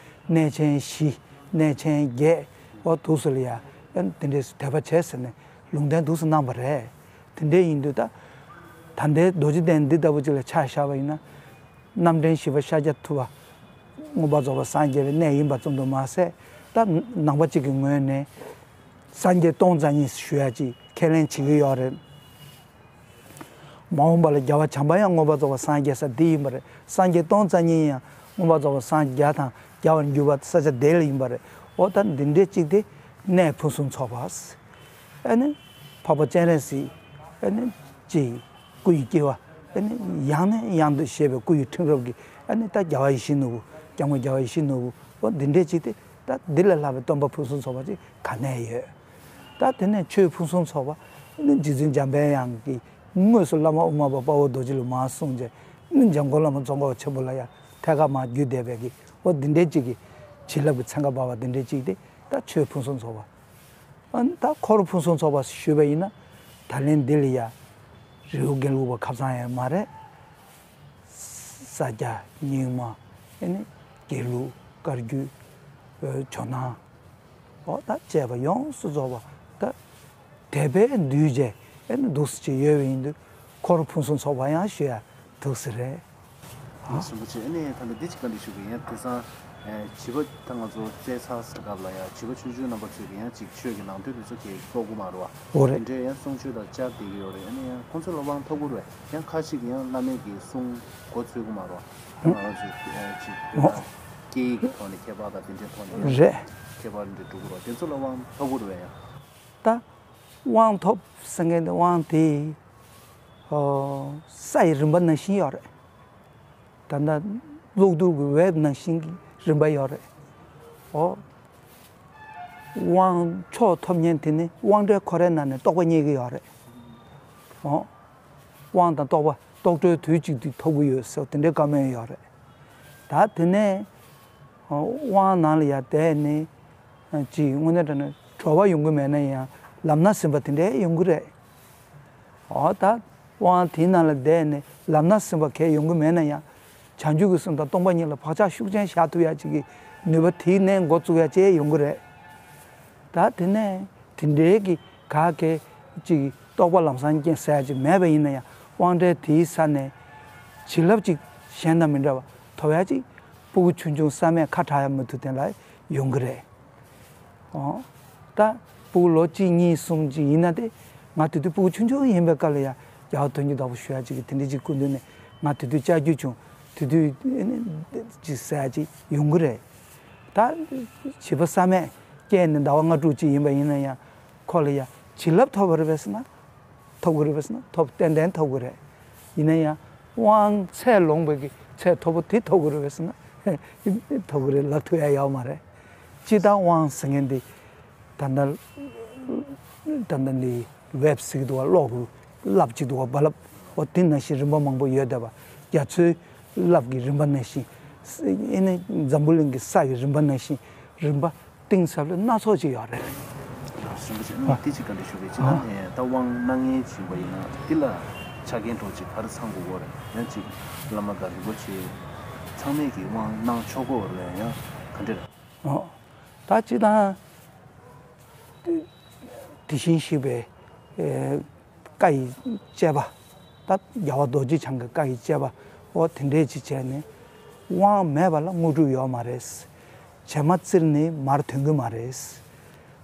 གནས་ཆེན་བཞི། གནས་ཆེན་བརྒྱད། འོ་འདུག་སེ་ལ་ཡ་ཨ་ནི་དེ་འདྲའི་དད་པ་བྱས་ཟེར་ནས་ལུང་བསྟན་འདུག་སེ་གནང་བ་རེད། དེ་འདྲ་ཡིན་དུས་ད་ད་ལྟའི་རྡོ་རྗེ་གདན་འདི་ལྟ་བུ་ཅིག་ལ་ཆ་བཞག་པ་ཡིན་ན། རྣམ་འདྲེན་བཞི་པ་ཤཱཀྱ་ཐུབ་པ་མངོན་པར་རྫོགས་པར་སངས་རྒྱས་པའི་གནས་ཡིན་པ་ཙམ་དུ་མ་ཟད། ད་ནང་པ་གཅིག་གི་ངོས་ནས་སངས་རྒྱས་སྟོང་རྩ་གཉིས་ཞུ་ཡ་ཅིག་ཁས་ལེན་བྱེད་ཀྱི་ཡོད་རེད། མ་འོངས་པ་ལ་རྒྱལ་བ་བྱམས་པ་ཡང་མངོན་པར་རྫོགས་པར་སངས་རྒྱས་ས་འདི་ཡིན་པ་རེད། སངས་རྒྱས་སྟོང་རྩ་གཉིས་ཡང་མངོན་པར་རྫོགས་པར་སངས་རྒྱས་དང་རྒྱལ་བར་གྱུར་པ་ས་ཆ་དེ་ལ་ཡིན་པ་རེད། འོ་ད་འདི་འདྲའི་གཅིག་དེ་གནས་ཕུན་སུམ་ཚོགས་པ། ཨ་ནི་འཕགས་པ་སྤྱན་རས་གཟིགས། ཨ་ནི་ཅིག་སྐུ་ཡི་སྐྱེ་བ། ཨ་ནི་ཡང་ནས་ཡང་དུ་བཞད་པའི་སྐུ་ཡི་ཕྲེང་རབ་ཀྱི། ཨ་ནི་ད་རྒྱལ་བ་ཡིད་བཞིན་ནོར་བུ། སྐྱབས་མགོན་རྒྱལ་བ་ཡིད་བཞིན་ནོར་བུ། འོ་འདི་འདྲའི་གཅིག་དེ། ད་འདི་ལས་ལྷག་པའི་སྟོན་པ་ཕུན་སུམ་ཚོགས་པ་ཅིག་ག་ནས་ཡོད། ད་དེ་ནས་ཆོས་ཕུན་སུམ་ཚོགས་པ། ཨ་ནི་རྗེ་བཙུན་འཇམ་པའི་དབྱངས་ཀྱིས་དངོས་སུ་བླ་མ་དབུ་མ་པ་དཔའ་བོ་རྡོ་རྗེ་ལ་མར་གསུངས་བྱས། ཨ་ནི་འཇམ་མགོན་བླ་མ་ཙོང་ཁ་པ་ཆེན་པོ་ལ་ཡང་ཐད་ཀར་མར་བརྒྱུད་བསྡད་པའི་གི། འོ་འདི་འདྲའི་གཅིག་གི་བྱིན་རླབས་ཀྱི་ཚན་ཁ་འབར་བ་འདི་འདྲའི་གཅིག་དེ་ད་ཆོས་ཕུན་སུམ་ཚོགས་པ། ཨ་ནི་ད་འཁོར་ཕུན་སུམ་ཚོགས་པ་ཞུས་པ་ཡིན་ན། ད་ལན་འདི་ལ་ཡ་རི་བོ་དགེ་ལུགས་པ་ཁ་ཚང་ཡང་མ་རེད། ས་སྐྱ་རྙིང་མ། ཨ་ནི་དགེ་ལུགས། བཀའ་བརྒྱུད། ཇོ་ནང་། འོ་ད་བཅས་པ་ཡོངས་སུ་རྫོགས་པ་ད་དད་པས་འདུས་བྱས་ཨ་ནི་འདུག་སེ་ཅིག་ཡོད་པ་ཡིན་དུས། འཁོར་ཕུན་སུམ་ཚོགས་པ་ཡང་ཞུ་ཡ་འདུག་སེ་རེད། ཨ། རིན་པོ་ཆེ། ཨ་ནི་ད་ལྟ་འདི་གཅིག་བཀའ་འདྲི་ཞུ་གི་ཡིན། དེང་སང་ཨེ་བྱིས་པ་ད་ང་ཚོ་བཙས་ཚར་ཟེར་སྐབས་ལ་ཡ། བྱིས་པ་ཆུང་ཆུང་རྣམ་པ་ཚོས་ཀྱི་ཡང་ཅིག་ཆོས་ཀྱི་ནང་དོན་དེ་ཚོ་གས་རྟོགས་ཀྱི་མ་རེད་བ། འོ་རེད། དེ་འདྲའི་ཡང་གསུང་ཆོས་དང་བཅར་བསྡད་ཀྱི་ཡོད་རེད། ཨ་ནི་ཡང་ཁོང་ཚོ་ལ་དབང་ཐོབ་ཀྱི་རེད། ཡང་ཁ་ཅིག་གིས་ཡང་བླ་མའི་གི་གསུང་མགོ་ཚོད་ཀྱི་མ་རེད་བ། ད་ང་རང་ཚོས་ཨེ་ཅིག་དཔེར་ན་སྐད་ཡིག་གི་ཐོག་ནས་ཁྱད་པར་དང་དེ་འདྲའི་ཐོག་ནས་ཡང་རེད། ཁྱད་པར་འདྲ་འགྲོ་གི་རེད་བ། དེ་ཚོ་ལ་དབང་ཐོབ་ཀྱི་རེད་བ། ཡང་ད་དབང་ཐོབ་ཟེར་མཁན་དེ། དབང་དེ་ཨོ་ས་ཡི་རིམ་པ་ནང་བཞིན་ཡོད་རེད། ད་ལྟ་གློག་རྡུལ་གྱི་ཝེབ་ནང་བཞིན་གྱི་རིམ་པ་ཡོད་རེད། འོ། དབང་མཆོག་ཐོབ་མཁན་དེ་ནི་དབང་གྲལ་ཁོ་རའི་ནང་ནས་རྟོགས་པ་རྙེད་ཀྱི་ཡོད་རེད། འོ། དབང་དང་རྟོགས་པ་རྟོགས་གྲོལ་དུས་གཅིག་ཏུ་ཐོབ་ཀྱི་ཡོད་ཟེར་བ་དེ་འདྲའི་བཀའ་མོལ་ཡོད་རེད། ད་དེ་ནས་དབང་ནང་ལ་ཡར་བསྡད་ནས་ཅིག་དངོས་གནས་དྲང་གནས་གྲོལ་བ་ཡོང་གི་མེད་ན་ཡང་ལམ་སྣ་ཟིན་པ་དེ་འདྲའི་ཡོང་གི་རེད། འོ་ད་དབང་དེའི་ནང་ལ་བསྡད་ནས་ལམ་སྣ་ཟིན་པ་གས་ཡོང་གི་མེད་ན་ཡང་། བྱང་ཆུབ་ཀྱི་སེམས་དང་སྟོང་པ་ཉིད་ལ་བག་ཆགས་ཤུགས་ཅན་བཞག་ཐུབ་ཡ་ཅིག་གི་ནུས་པ་དེའི་ནས་འགོ་བཙུགས་ཡ་ཅིག་ཡོང་གི་རེད། ད་དེ་ནས་དེ་འདྲའི་གི་ག་གེ་ཅིག་རྟོགས་པ་ལམ་སང་སྐྱེས་ཟེར་ཡ་ཅིག་མེད་པ་ཡིན་ན་ཡང་། དབང་གྲལ་དེའི་ས་ནས་བྱིན་རླབས་ཅིག་གཞན་དང་མི་འདྲ་བ་ཐོབ་ཡ་ཅིག་སྤུ་གུ་ཆུང་ཆུང་བསམ་ཡས་ཁ་གྲག་ཡ་མི་ཐུབ་དེ་ལ་ཡོང་གི་རེད། འོ། ད་སྤུ་གུ་ལོ་གཅིག་གཉིས་གསུམ་ཅིག་ཡིན་ན་དེ། ང་དེ་དུས་སྤུ་གུ་ཆུང་ཆུང་ཡིན་པའི་སྐབས་ལ་ཡ་རྒྱལ་བ་དོན་གྱི་བདག་པོ་ཞུ་ཡ་ཅིག་གི་དེ་འདྲ་ཅིག་སྐུ་མདུན་ནས་ང་དེ་དུས་བཅར་རྒྱུ་བྱུང་། དེ་དུས་ཨེ་ནི་ཅིག་ཟེར་ཡ་ཅིག་ཡོང་གི་རེད། ད་བྱིས་པ་བསམ་ཡས་སྐྱེས་ནས་ཟླ་བ་ལྔ་དྲུག་ཅིག་ཡིན་པ་ཡིན་ན་ཡང་། ཁོ་ལ་ཡ་བྱིན་རླབས་ཐོབ་པ་རེད་པས་ཟེར་ན། ཐོབ་ཀྱི་རེད་པས་ཟེར་ན། ཐོབ། ཏན་ཏན་ཐོབ་ཀྱི་རེད། ཡིན་ན་ཡང་དབང་ཚད་ལོངས་པའི་གི་ཚད་མཐོ་པོ་དེ་ཐོབ་ཀྱི་རེད་པས་ཟེར་ན། ཐོབ་ཀྱི་རེད་ལབ་ཐུབ་ཡ་ཡོད་མ་རེད། སྤྱིར་བཏང་དབང་ཟེར་མཁན་འདི་ད་ལྟ་ད་ལྟ་འདི་ཝེབ་ཟེར་གྱི་འདུག་བ། གློག་གི་རླབས་ཅིག་འདུག་བ། རྦ་རླབས། འོ་དེ་ནང་བཞིན་རིམ་པ་མང་པོ་ཡོད་བསྡད་པ། རྒྱ་མཚོའི་རླབས་ཀྱི་རིམ་པ་ནང་བཞིན། ཨེ་ནི་འཛམ་བུ་གླིང་གི་ས་ཡི་རིམ་པ་ནང་བཞིན་རིམ་པ་གཏིང་ཟབ་ལ་སྣ་ཚོགས་ཅིག་ཡོད་རེད། རིན་པོ་ཆེ། ཨ་ནི་དེ་གཅིག་བཀའ་འདྲི་ཞུ་གི་ཡིན། ཨ། ད་དབང་གནང་མཁན་ཅིག་ཡིན་པ་ཡིན་ན་དེ་ལ་ཆ་རྐྱེན་འདྲ་བོ་ཅིག་ག་རེ་ཚང་དགོས་ཀྱི་རེད། ཡང་ཅིག་བླ་མ་དང་རིན་པོ་ཆེ་ཚང་མས་ཀྱིས་དབང་གནང་ཆོག་གི་རེད་ལ། ཡང་ག་འདྲ་རེད། ཨོ། ད་སྤྱིར་བཏང་དེ་བཞིན་གཤེགས་པའི་ཨེ་བཀའ་ཡི་བཅས་པ། ད་རྒྱལ་བ་རྡོ་རྗེ་འཆང་གི་བཀའ་ཡི་བཅས་པ། འོ་དེ་འདྲས་ཅིག་བྱས་ནས། དབང་མེད་པ་ལ་དངོས་གྲུབ་ཡོད་མ་རེད། བྱེ་མ་བཙིར་ནས་མར་ཐོན་གྱི་མ་རེད།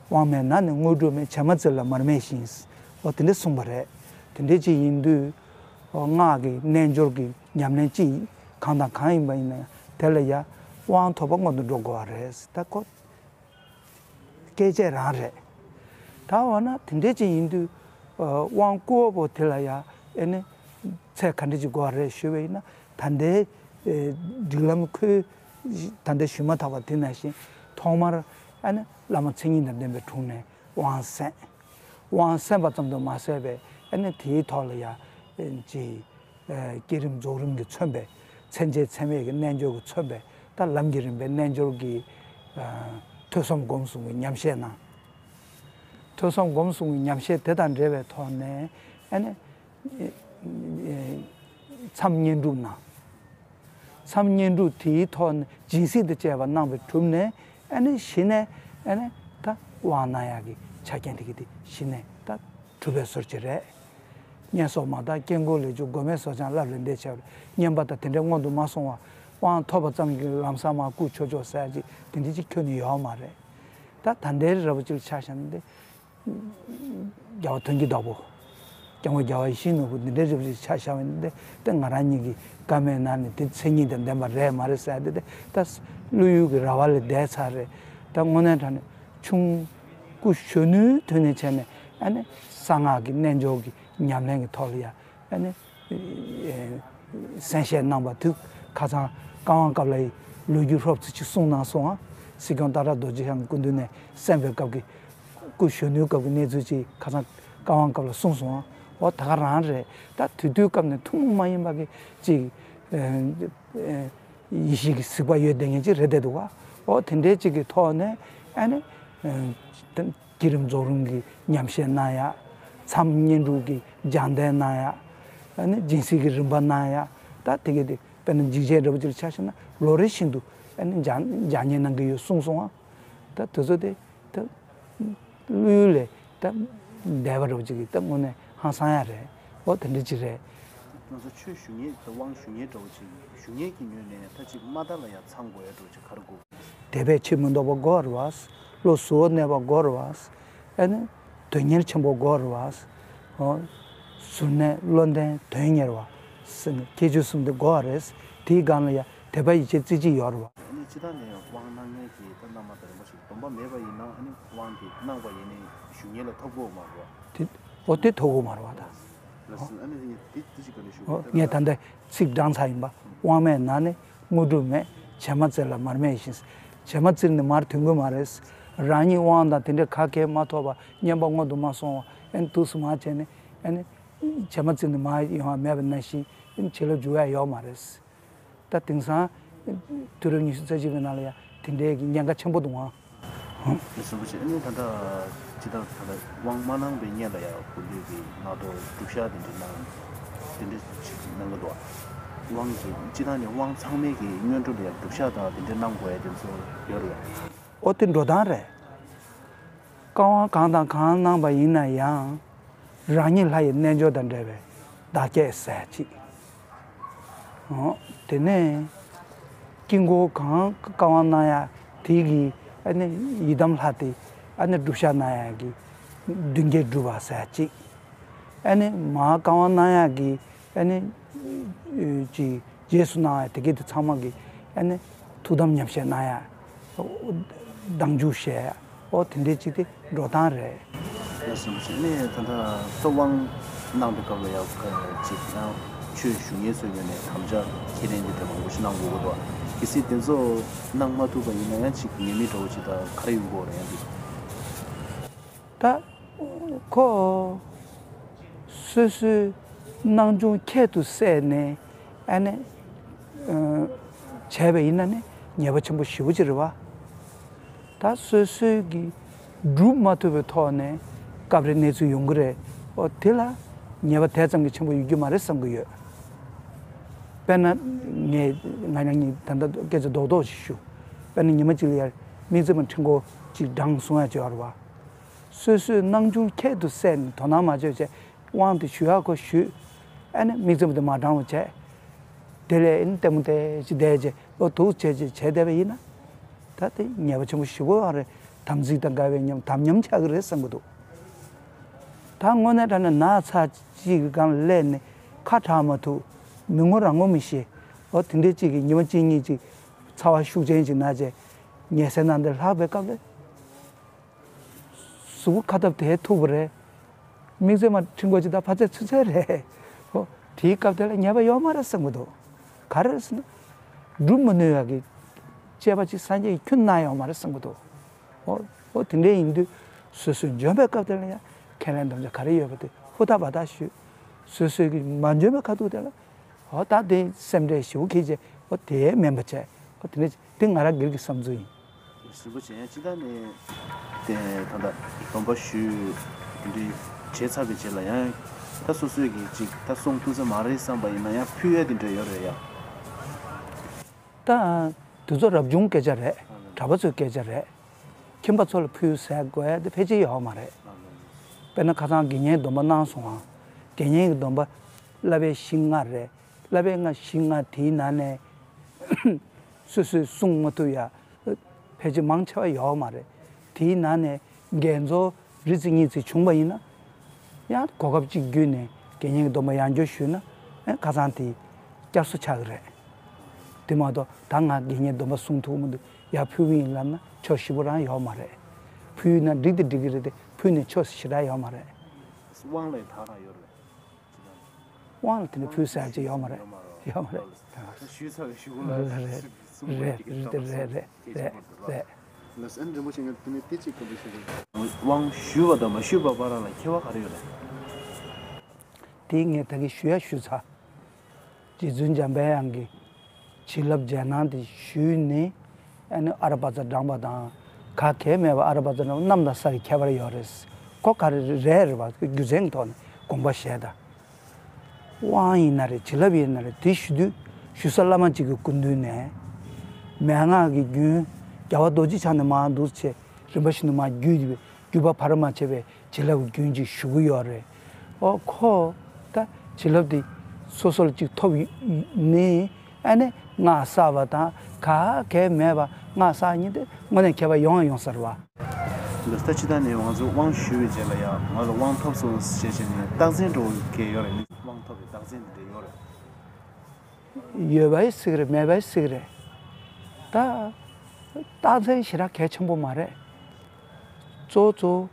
དབང་མེད་ན་ནི་དངོས་གྲུབ་མེད། བྱེ་མ་བཙིར་ལ་མར་མེད་བཞིན། འོ་དེ་འདྲས་གསུངས་པ་རེད། དེ་འདྲས་ཅིག་ཡིན་དུས། འོ་སྔགས་ཀྱི་རྣལ་འབྱོར་གྱི་ཉམས་ལེན་ཅིག་གང་དང་གང་ཡིན་པ་ཡིན་ན་ཡང་དེ་ལ་ཡང་དབང་ཐོབ་པ་སྔོན་དུ་འགྲོ་དགོས་པ་རེད། ད་ཁོ། སྐད་ཆ་རང་རེད། ད་འོ་ན་དེ་འདྲས་ཅིག་ཡིན་དུས། ཨ་དབང་བསྐུར་བ་པོ་དེ་ལ་ཡང་ཨེ་ནི་ཚད་ག་འདྲས་ཅིག་དགོས་པ་རེད་ཞུས་པ་ཡིན་ན། ད་ལྟའི་ཨེ་སྒྲིག་ལམ་ཁོས་ད་ལྟ་ཞུས་མ་ཐག་པ་དེ་ནང་བཞིན་ཐོག་མར་ཨེ་ནི་ བླ་མ་མཚན་ཉིད་དང་ལྡན་པའི་དྲུང་ནས་དབང་གསན། དབང་གསན་པ་ཙམ་དུ་མ་ཟད་པའི་ཨ་ནི་དེའི་ཐོག་ལ་ཡ་ཅིག་བསྐྱེད་རིམ་རྫོགས་རིམ་གྱིས་མཚོན་པའི་མཚན་བཅས་མཚན་མེད་ཀྱི་རྣལ་འབྱོར་གྱིས་མཚོན་པའི་ད་ལམ་གྱི་རིམ་པའི་རྣལ་འབྱོར་གྱི་ཐོས་བསམ་སྒོམ་གསུམ་གྱི་ཉམས་བཞེས་གནང་། ཐོས་བསམ་སྒོམ་གསུམ་གྱི་ཉམས་བཞེས་དེ་དང་འབྲེལ་བའི་ཐོག་ནས་ཨ་ནི་མཚམས་བསྙེན་སྒྲུབ་གནང་། མཚམས་བསྙེན་སྒྲུབ་དེའི་ཐོག་ནས་སྦྱིན་སྲེག་དང་བཅས་པ་གནང་བའི་གྲུབ་ནས་ཨ་ནི་གཞི་ནས་ཨ་ནི་ད་དབང་གནང་ཡག་གི་ཆ་རྐྱེན་དེ་གི་དེ་གཞི་ནས་ད་གྲུབ་པའི་བཟོ་ཅིག་རེད། བསྙེན་སོགས་མ་དག་དཀྱིལ་འཁོར་ལས་བྱུང་སྒོམ་མེད་བཟོ་སྦྱང་བསླབ་ལས་འདས་བྱ་བར་བསྙེན་པ་དང་དེ་འདྲའི་སྔོན་དུ་མ་སོང་བར་དབང་ཐོབ་པ་ཙམ་གྱིས་ལམ་སང་མར་སྐུ་ཆོས་མཆོག་ཟེར་ཡག་ཅིག་དེ་འདྲ་ཅིག་ཁྱོན་ནས་ཡོད་མ་རེད། ད་ད་ལྟའི་རབ་བྱེད་ཆ་བཞག་ན་འདི། རྒྱལ་བ་དོན་གྱི་བདག་པོ། སྐྱབས་མགོན་རྒྱལ་བ་ཡིད་བཞིན་ནོར་བུ་འདི་འདྲའི་རབ་བྱེད་ཆ་བཞག་པ་ཡིན་ན་འདི་ད་ང་རང་ཉིད་ཀྱི་བཀའ་མའི་ནང་ནས་དེ་མཚན་ཉིད་དང་ལྡན་པ་རེད་མ་རེད་ཟེར་ཡག་འདི་ད་བློ་ཡུལ་གྱི་ར་བ་ལས་འདས་ཚར་རེད། ད་དངོས་གནས་དྲང་གནས་ཆུང་སྐུ་གཞོན་ནུའི་དུས་ནས་བྱས་ནས་ཨ་ནི་གསང་སྔགས་ཀྱི་རྣལ་འབྱོར་གྱི་ཉམས་ལེན་གྱི་ཐོག་ལ་ཡ། ཨ་ནི། གསན་བཞེས་གནང་བ་དུས་ཁ་སང་བཀའ་དབང་སྐབས་ལ་ལོ་རྒྱུས་ཧྲོབ་ཙམ་ཅིག་གསུངས་གནང་སོང་ཨ། སྲིད་སྐྱོང་སྟག་བྲག་རྡོ་རྗེ་འཆང་གི་སྐུ་མདུན་ནས་གསན་པའི་སྐབས་ཀྱི་སྐུ་གཞོན་ནུའི་སྐབས་ཀྱི་གནས་ཚུལ་ཅིག་ཁ་སང་བཀའ་དབང་སྐབས་ལ་གསུངས་སོང་ཨ། འོ་ད་ག་རང་རེད། ད་དེ་དུས་སྐབས་ནས་ཐུན་མོང་མ་ཡིན་པ་གི་ཅིག་ཡེ་ཤེས་ཀྱི་གཟིགས་པ་ཡོད་བསྡད་མཁན་ཅིག་རེད་བསྡད་འདུག་ག་འོ་དེ་འདྲའི་ཅིག་གི་ཐོག་ནས་ཨ་ནི། བསྐྱེད་རིམ་རྫོགས་རིམ་གྱི་ཉམས་བཞེས་གནང་ཡག་མཚམས་བསྙེན་སྒྲུབ་ཀྱི་སྦྱང་བརྡར་གནང་ཡག་ཨ་ནི་སྦྱིན་སྲེག་གི་རིམ་པ་གནང་ཡག་ད་དེ་གས་དེ་དཔེར་ན་འཇིགས་བྱེད་འདྲ་པོ་ཅིག་ལ་ཆ་བཞག་ན་ལོ་རེ་བཞིན་དུ་ཨ་ནི་སྦྱང་སྦྱང་བརྙན་གནང་གི་ཡོད་གསུངས་སོང་ཨ། ད་དེ་ཚོ་དེ་ད་བློ་ཡུལ་ལས་ད་འདས་པ་འདྲ་པོ་ཅིག་གི་ད་དངོས་གནས་ཧང་སང་ཡག་རེད། འོ་དེ་འདྲ་ཅིག་རེད། ང་ཚོ་ཆོས་ཞུ་མཁན་དང་དབང་ཞུ་མཁན་འདྲ་པོ་ཅིག་ཞུ་མཁན་གྱི་ངོས་ནས་ད་ཅིག་མ་མཐའ་ལ་ཡང་ཚང་དགོས་ཡག་འདྲ་པོ་ཅིག་ག་རེ་དགོས། དད་པས་ཕྱིར་མི་ལྡོག་པ་དགོས་རེད་བ། བློ་གཟུ་བོར་གནས་པ་དགོས་རེད་བ། ཨ་ནི་དོན་གཉེར་ཆེན་པོ་དགོས་རེད་བ། ཨོ། གཟུར་གནས་བློ་ལྡན་དོན་གཉེར་བ། ཟེར་ནས་ཁྱད་ཆོས་གསུམ་དེ་དགོས་པ་རེད། དེའི་སྒང་ལ་ཡང་དད་པ་ཡིད་ཆེས་རྩེ་གཅིག་ཡོད་རེད་བ། ཨ་ནི་སྤྱིར་བཏང་ནས་དབང་གནང་མཁན་གྱི་ད་བླ་མ་དང་རིན་པོ་ཆེ་སྡོམ་པ་མེད་པ་ཡིན་ན་ཨ་ནི་དབང་དེ་གནང་བ་ཡིན་ནའི་ཞུ་མཁན་ལ་ཐོབ་ཀྱི་ཡོད་མ་རེད་བ། དེ་ཨོ་དེ་ཐོབ་ཀྱི་ཡོད་མ་རེད་བ་ད། ལགས་སོ། ཨ་ནི་དེ་དེ་ཅིག་ག་ནས་ཞུ་ཨོ་དགོས་ངས་ད་ལྟ་ཚིག་བགྲངས་ཚར་ཡིན་པ། དབང་མེད་ན་ནི་དངོས་གྲུབ་མེད། བྱེ་མ་བཙིར་ལ་མར་མེ་བཞིན། བྱེ་མ་བཙིར་ནས་མར་ཐོན་གྱི་མ་རེད། རང་ཉིད་དབང་དང་དེ་འདྲའི་ག་གེ་མ་ཐོབ་པ་བསྙེན་པ་སྔོན་དུ་མ་སོང་བ་ཨེ་ནི་དུས་སུ་མར་བྱས་ནས་ཨེ་ནི་བྱེ་མ་བཙིར་ནས་མར་ཡོང་བ་མེད་པ་ནང་བཞིན་ཨེ་ནི་བྱིན་རླབས་འཇུག་ཡ་ཡོད་མ་རེད། ད་དེང་སང་དུས་རབས་ཉི་ཤུ་རྩ་གཅིག་པའི་ནང་ལ་ཡ་དེ་འདྲའི་གི་ཉེན་ཁ་ཆེན་པོ་འདུག་ཨང་། རེད་སོ་པ་ཆེ། ཨ་ནི་ད་ལྟ་ཇི་ལྟར་ད་ལྟ་དབང་མ་གནང་བའི་སྔོན་ལ་ཡང་དགོན་སྡེ་གི་ངག་ཐོག་སྒྲུབ་བཤགས་དེ་འདྲ་གནང་། དེ་འདྲ་ཞིག་གནང་གི་འདུག་དབང་གི་སྤྱི་བཏང་ནས་དབང་ཚང་མའི་གི་སྔོན་འགྲོ་ལ་ཡང་སྒྲུབ་བཤགས་དང་དེ་འདྲ་གནང་དགོས་ཡ་དེ་ཚོ་ཡོད་རེད། ཨོ་དེ་འགྲོ་སྟངས་རེད། བཀའ་དབང་གང་དང་གང་གནང་བ་ཡིན་ན་ཡང་། རང་ཉིད་ལྷ་ཡི་རྣལ་འབྱོར་དང་འབྲེལ་བའི་བདག་བསྐྱེད་ཟེར་ཅིག་ཨོ། དེ་ནས་དཀྱིལ་འཁོར་གང་བཀའ་དབང་གནང་ཡ་དེ་གི་ཨ་ནི་ཡི་དམ་ལྷ་དེ་ཨ་ནི་སྒྲུབ་བཤགས་གནང་ཡ་གི་མདུན་བསྐྱེད་སྒྲུབ་པ་ཟེར་ཅིག་ཨ་ནི་མར་བཀའ་དབང་གནང་ཡ་གི་ཨ་ནི་ཅིག་རྗེས་སུ་གནང་ཡ་དེ་གི་དེ་ཚང་མ་གི་ཨ་ནི་ཐུགས་དམ་ཉམས་བཞེས་གནང་ཡ། མདང་རྒྱུད་བཤད་ཨོ་དེ་འདྲའི་ཅིག་དེ་འགྲོ་སྟངས་རེད། ལགས་སོ། ནས་ད་ལྟ་ད་དབང་གནང་པའི་སྐབས་ལ་ཡང་ཅིག་ཡང་ཆོས་ཞུ་མཁན་ཚོའི་ངོས་ནས་དམ་བཅའ་ཁས་ལེན་དེ་འདྲ་མང་པོ་ཞིག་གནང་དགོས་ཀྱི་འདུག་གལ་སྲིད་དེ་ཚོ་གནང་མ་ཐུབ་པ་ཡིན་ན་ཡང་ཅིག་ཉེས་མིང་འདྲ་བོ་ཅིག་ད་ག་རེ་ཡོང་གི་ཡོད་རེད་ཡང་འདུག་ད་ཁོ་སོ་སོའི་སྣང་ཆུང་ཁྱད་དུ་བསད་ནས་ཨ་ནི་བྱས་པ་ཡིན་ན་ནི་ཉེས་པ་ཆེན་པོ་ཞེ་པོ་ཅིག་རེད་བ། ད་སོ་སོའི་གི་སྒྲུབ་མ་ཐུབ་པའི་ཐོག་ནས་སྐབས་རེ་གནས་ཚུལ་ཡོང་གི་རེད། ཨོ་དེ་ལ་ཉེས་པ་དེ་ཙམ་གྱིས་ཆེན་པོ་ཡོད་རྒྱུ་མ་རེད་བསམ་གྱི་ཡོད། དཔེར་ན་ངས་ང་རང་གཉིས་ད་ལྟ་སྐད་ཆ་རྡོག་རྡོག་ཅིག་ཞུ། དཔེར་ན་ཉི་མ་གཅིག་ལ་ཡར་དམིགས་བརྩེ་མ་ཁྲི་མགོ་གཅིག་བགྲངས་གསུང་ཡ་ཅིག་ཡོད་རེད་བ། སོ་སོའི་སྣང་ཆུང་ཁྱད་དུ་བསད་ནས་དོ་སྣང་མ་བྱས་བྱས་དབང་དེ་ཞུ་ཡག་ཁོ་ཞུས། ཨ་ནི་དམིགས་བརྩེ་མ་དེ་མ་བགྲང་བ་བྱས། དེ་ལས་ཨ་ནི་ལྟད་མོ་བལྟས་ཅིག་བསྡད་བྱས་ཨོ་འདུག་བྱས་བྱས་བྱས་བསྡད་པ་ཡིན་ན། ད་དེ་ཉེས་པ་ཆེན་པོ་ཞེ་པོ་ཡོད་རེད། དམ་ཚིག་དང་འགལ་བའི་ཉམས་དམ་ཉམས་ཆགས་ཀྱི་རེད་བསམ་གྱི་འདུག་ད་དངོས་གནས་དྲང་གནས་ན་ཚ་གཅིག་གི་སྒང་ལ་སླེབས་ནས་ཁ་གྲག་མ་ཐུབ། མི་ངོ་རང་ངོ་མི་ཤེས། ཨོ་དེ་འདྲའི་གཅིག་གིས་ཉི་མ་གཅིག་གཉིས་གཅིག་ཚ་བ་ཤུགས་ཅན་ཅིག་ན་བྱས་ཉལ་སའི་ནང་དེ་ལྷག་པའི་སྐབས་ལ། གཟུགས་པོ་ཁ་སྟབས་དེ་མཐུག་པ་རེད། དམིགས་བརྩེ་མ་ཁྲི་མགོ་ཅིག་ད་ཕར་ཚད་ཚུར་ཚད་རེད། ཨོ་དེའི་སྐབས་དེ་ལ་ཉེས་པ་ཡོད་མ་རེད་བསམ་གྱི་འདུག་ག་རེ་རེད་ཟེར་ན། སྒྲུབ་མི་ནུས་ཡག་གི་སྤྱད་པ་ཅིག་སངས་རྒྱས་ཀྱིས་ཁྱོན་གནང་ཡོད་མ་རེད་བསམ་གྱི་འདུག་ཨོ། འོ་དེ་འདྲ་ཡིན་དུས་སོ་སོས་འཇོན་པའི་སྐབས་དེ་ལ་ཡང་ཁས་ལེན་དམ་བཅའ་ག་རེ་ཡོད་པ་དེ་ཧུར་ཐག་འབད་ཐག་ཞུས། སོ་སོས་ཀྱི་མ་འཇོན་པའི་ཁ་ཐུག་དེ་ལ་འོ་ད་དེ་སེམས་ཁྲལ་ཞེ་པོ་ཁྱེར་བྱས་འོ་དེ་མེད་པ་བྱས། འོ་དེ་འདྲ་དེ་ང་རང་སྒེར་གྱི་བསམ་ཚུལ་ཡིན། རིན་པོ་ཆེ་ཡང་སྤྱི་བཏང་ནས་དེ་ད་ལྟ་སྡོམ་པ་ཞུས་དེ་འདྲའི་བྱས་ཚར་བའི་རྗེས་ལ་ཡང་ད་སོ་སོས་ཀྱི་ཅིག་ད་སྲུང་ཐུབ་ས་མ་རེད་བསམ་པ་ཡིན་ན་ཡང་ཕུལ་ཡས་དེ་འདྲ་ཡོད་རེད་ཡ། ད་དེ་ཚོ་རབ་བྱུང་སྐད་ཆ་རེད། གྲྭ་པ་ཚོའི་སྐད་ཆ་རེད། ཁྱིམ་པ་ཚོ་ལ་ཕུལ་ཟེར་དགོས་ཡ་དེ་ཕལ་ཆེར་ཡོད་མ་རེད། དཔེར་ན་ཁ་སང་དགེ་བསྙེན་སྡོམ་པ་གནང་སོང་ང་། དགེ་བསྙེན་གྱི་སྡོམ་པ་བསླབ་པའི་གཞི་ལྔ་རེད། བསླབ་པའི་ལྔ་གཞི་ལྔ་དེའི་ནང་ནས་སོ་སོས་སྲུང་མ་ཐུབ་ཡ་ཕལ་ཆེར་མང་ཆེ་བ་ཡོད་མ་རེད། དེའི་ནང་ནས་འགལ་འཛོལ་རེ་ཅིག་གཉིས་ཅིག་བྱུང་བ་ཡིན་ན་ཡང་གོ་སྐབས་གཅིག་བརྒྱུད་ནས་དགེ་བསྙེན་གྱི་སྡོམ་པ་ཡང་བསྐྱར་ཞུས་ན་ཁ་སང་དེ་བསྐྱར་གསོ་ཆགས་ཀྱི་རེད། དེ་མ་གཏོགས་ད་ང་དགེ་བསྙེན་སྡོམ་པ་སྲུང་ཐུབ་མི་འདུག་ཡར་ཕུལ་གི་ཡིན་ལབ་ན་ཆོག་ཞེ་པོ་རང་ཡོད་མ་རེད། ཕུལ་ན་འགྲིག་དེ་འགྲིག་གི་རེད་དེ་ཕུལ་ནས་ཆོག་ཞེ་དྲག་ཡོད་མ་རེད། དབང་ལ་ད་རང་ཡོད་རེད། དབང་ལ་དེ་འདྲ་ཕུལ་ཟེར་ཅིག་ཡོད་མ་རེད། ཡོད་མ་རེད། ཞུས་ཚར་བའི་གཞུག་གུ་ལ་རེད་རེད་རེད་རེད། ལགས་སོ། ཨ་ནི་རིན་པོ་ཆེ་ངས་དེ་ནས་དེ་གཅིག་བཀའ་འདྲི་ཞུ་གི་ཡིན། དབང་ཞུས་པ་དང་མ་ཞུས་པ་བར་ལ་ཁྱད་པར་ག་རེ་ཡོད་རེད། དེ་ངས་ད་གིན་ཞུ་ཡ་ཞུས་ཚར། རྗེ་བཙུན་འཇམ་པའི་དབྱངས་ཀྱི་བྱིན་རླབས་རྗེས་གནང་དེ་ཞུས་ནས་ཨ་ནི་ཨ་ར་པ་ཙ་བགྲངས་པ་དང་ག་གེ་མེད་པ་ཨ་ར་པ་ཙ་བགྲངས་པ་གནམ་དང་ས་ཀྱི་ཁྱད་པར་ཡོད་རེད། ཁོ་ག་རེ་རེད་རེད་པ་རྒྱུ་མཚན་གྱི་ཐོག་ནས་དགོངས་པ་བཞེས་དང་། དབང་ཡིན་ན་རེད། བྱིན་རླབས་ཡིན་ན་རེད། དེ་ཞུ་དུས་ཞུ་ས་བླ་མ་གཅིག་གི་སྐུ་མདུན་ནས་མན་ངག་གི་རྒྱུན་རྒྱལ་བ་རྡོ་རྗེ་འཆང་ནས་མར་འདུག་བྱས་རིམ་པ་བཞིན་དུ་མར་བརྒྱུད་དེ་བརྒྱུད་པ་བར་མ་ཆད་པའི་བྱིན་རླབས་ཀྱི་རྒྱུན་གཅིག་ཞུ་གི་ཡོད་རེད། ཨོ་ཁོ་ད་བྱིན་རླབས་དེ་སོ་སོ་ལ་གཅིག་ཐོབ་ནས་ཨ་ནི་སྔགས་བསགས་པ་དང་ག་གེ་མེད་པ་སྔགས་བསགས་མཁན་དེ་དངོས་གནས་ཁྱད་པར་ཡོང་ཡང་ཡོང་ས་རེད་བ། འདི་ལྟ་ཅི་ལྟར་ནས་ང་ཚོས་དབང་ཞུས་པའི་རྗེས་ལ་ཡང་ང་ལ་དབང་ཐོབ་སོང་ཞེས་བྱས་ནས་རྟགས་མཚན་འདྲ་བོ་གལ་ཡོད་རེད། དབང་ཐོབ་པའི་རྟགས་མཚན་འདི་འདྲ་ཡོད་རེད། ཡོད་པ་ཡི་སྲིད་རེད། མེད་པ་ཡི་སྲིད་རེད། ད་རྟགས་མཚན་ཞེ་དྲག་གལ་ཆེན་པོ་མ་རེད། གཙོ་བོ་གཙོ་བོ་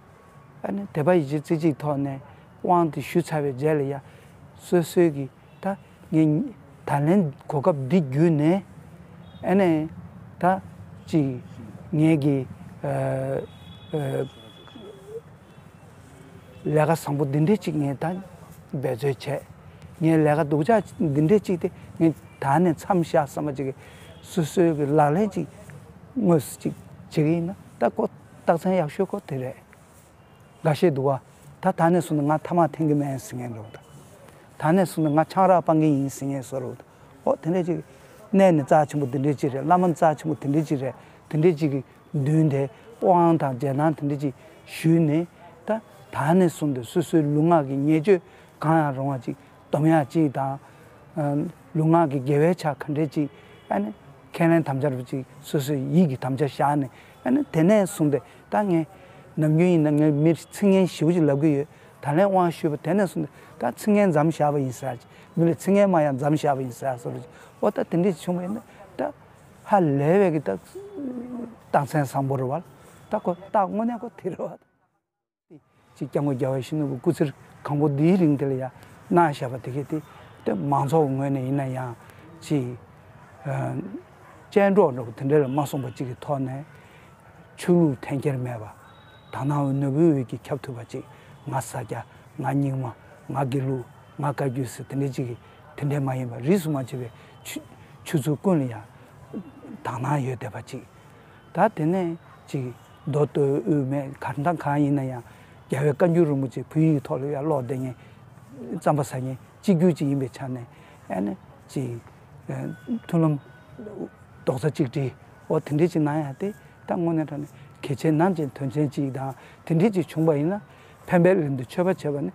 ཨ་ནི་དད་པ་ཡིད་ཆེས་རྩེ་གཅིག་ཐོག་ནས་དབང་དེ་ཞུས་ཚར་བའི་རྗེས་ལ་ཡ་སོ་སོའི་གི་ད་ངས་ད་ལན་གོ་སྐབས་འདི་བརྒྱུད་ནས་ཨ་ནི་ད་ཅིག་ངས་གི་ཨ་ཨ་ལས་ཀ་བཟང་པོ་འདི་འདྲས་ཅིག་ངས་ད་འབད་རྩོལ་བྱས། ངས་ལས་ཀ་སྡུག་ཅག་འདི་འདྲས་ཅིག་དེ་ངས་ད་ནས་མཚམས་བཞག་བསམ་པ་ཅིག་གི་སོ་སོའི་གི་ལག་ལེན་ཅིག་དངོས་སུ་ཅིག་བྱེད་ཀྱི་ཡིན་ན་ད་ཁོ་རྟགས་མཚན་ཡག་ཤོས་ཁོ་དེ་རེད། འགའ་ཤས་འདུག་བ། ད་ད་ནས་བཟུང་ནས་ང་ཐ་མག་འཐེན་གྱི་མེད་ཟེར་མཁན་འདྲ་བོ་དང་། ད་ནས་བཟུང་ནས་ང་ཆང་རག་སྤང་གི་ཡིན་ཟེར་མཁན་བཟོ་འདྲ་བོ་དང་། ཨོ་དེ་འདྲས་ཅིག་གནས་ནི་རྩ་ཆེན་པོ་དེ་འདྲས་ཅིག་རེད། བླ་མ་རྩ་ཆེན་པོ་དེ་འདྲས་ཅིག་རེད། དེ་འདྲས་ཅིག་གི་མདུན་དེ་དབང་དང་རྗེས་གནང་དེ་འདྲས་ཅིག་ཞུས་ནས་ད་ད་ནས་བཟུང་སྟེ་སོ་སོའི་ལུས་ངག་གི་ཉེས་སྤྱོད་གང་ཡང་རུང་བ་ཅིག་སྡོམ་ཡག་ཅིག་དང་། ཨ་ལུས་ངག་གི་དགེ་བའི་ཆ་ག་འདྲས་ཅིག་ཨ་ནི་ཁས་ལེན་དམ་བཅའ་རུ་ཅིག་སོ་སོའི་ཡིད་ཀྱི་དམ་བཅའ་བཞག་ནས་ཨ་ནི་དེ་ནས་བཟུང་སྟེ་ད་ངས་ནམ་རྒྱུན་ཡིན་ན་ངས་མིར་ཚིག་ངན་ཞེ་པོ་ཅིག་ལབ་གི་ཡོད། ད་ལན་དབང་ཞུས་པ་དེ་ནས་བཟུང་སྟེ་ད་ཚིག་ངན་མཚམས་བཞག་པ་ཡིན་ཟེར་ཅིག་མི་ལ་ཚིག་ངན་མ་ཡང་མཚམས་བཞག་པ་ཡིན་ཟེར་སོ་རུ་ཅིག་ཨོ་ད་དེ་འདྲས་བྱུང་བ་ཡིན་ན་ད་ཧ་ལས་པའི་གི་ད་རྟགས་མཚན་བཟང་པོ་རེད་བ། ད་ཁོ་རྟགས་དངོས་གནས་ཁོ་དེ་རེད་བ། ཅིག་སྐྱབས་མགོན་རྒྱལ་བ་ཡིད་བཞིན་ནོར་བུའི་སྐུ་ཚེ་གང་པོ་འདིའི་རིང་དེ་ལ་ཡང་གནང་བཞག་པ་དེ་གས་དེ་དེ་མང་ཚོགས་ངོས་ནས་ཡིན་ན་ཡང་ཅིག་ཨ་སྤྱན་གྲོགས་འདྲ་པོ་དེ་འདྲ་ལ་མ་སོང་པ་ཅིག་གི་ཐོག་ནས་ཆོས་ལུགས་འཐེན་འཁྱེར་མེད་པ་དག་སྣང་བའི་ནོར་བུའི་འོད་ཀྱིས་ཁྱབ་ཐུབ་པ་ཅིག་ང་ས་སྐྱ་ང་རྙིང་མ་ང་དགེ་ལུགས་ང་བཀའ་བརྒྱུད་ཟེར་དེ་འདྲ་ཅིག་གི་དེ་འདྲ་མ་ཡིན་པ་རིས་སུ་མ་ཆད་པའི་ཆོས་ཆོས་ཚུལ་ཀུན་ལ་ཡང་དག་སྣང་ཡོད་བསྡད་པ་ཅིག་ད་དེ་ནས་ཅིག་མདོ་སྟོད་དབུས་སྨད་གར་མདའ་གང་ཡིན་ན་ཡང་རྒྱལ་བའི་བཀའ་འགྱུར་རིན་པོ་ཆེ་བོད་ཡིག་གི་ཐོག་ལ་ཡང་ཀློག་བསྡད་མཁན་རྩམ་པ་ཟ་མཁན་གཅིག་གྱུར་ཅིག་ཡིན་པའི་ཆ་ནས་ཨ་ནི་ཅིག་མཐུན་ལམ་རྡོག་རྩ་གཅིག་སྒྲིལ་འོ་དེ་འདྲས་ཅིག་གནང་ཡ་དེ་ད་དངོས་གནས་དྲང་གནས་གལ་ཆེན་ནམ་ཅིག་དོན་ཆེན་ཅིག་དང་དེ་འདྲས་ཅིག་བྱུང་པ་ཡིན་ན་ཕན་པའི་ལན་དུ་མཆོད་པ་བྱས་པ་ནི་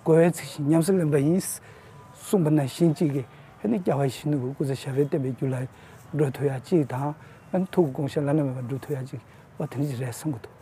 དགོས་པའི་ཚིག་བཞིན་ཉམས་སུ་ལེན་པ་ཡིན། གསུངས་པ་ནང་བཞིན་གཅིག་གིས་ཨ་ནི་རྒྱལ་བ་ཡིད་བཞིན་ནོར་བུའི་སྐུ་ཚེ་ཞབས་པད་བརྟན་པའི་རྒྱུ་ལ་འགྲོ་ཐུབ་ཡག་གཅིག་དང་ཨ་ནི་ཐུགས་ཀྱི་དགོངས་བཞེད་བླ་ན་མེད་པ་འགྲུབ་ཐུབ་ཡག་གཅིག་འོ་དེ་འདྲ་ཅིག་རེད་བསམ་གྱི་འདུག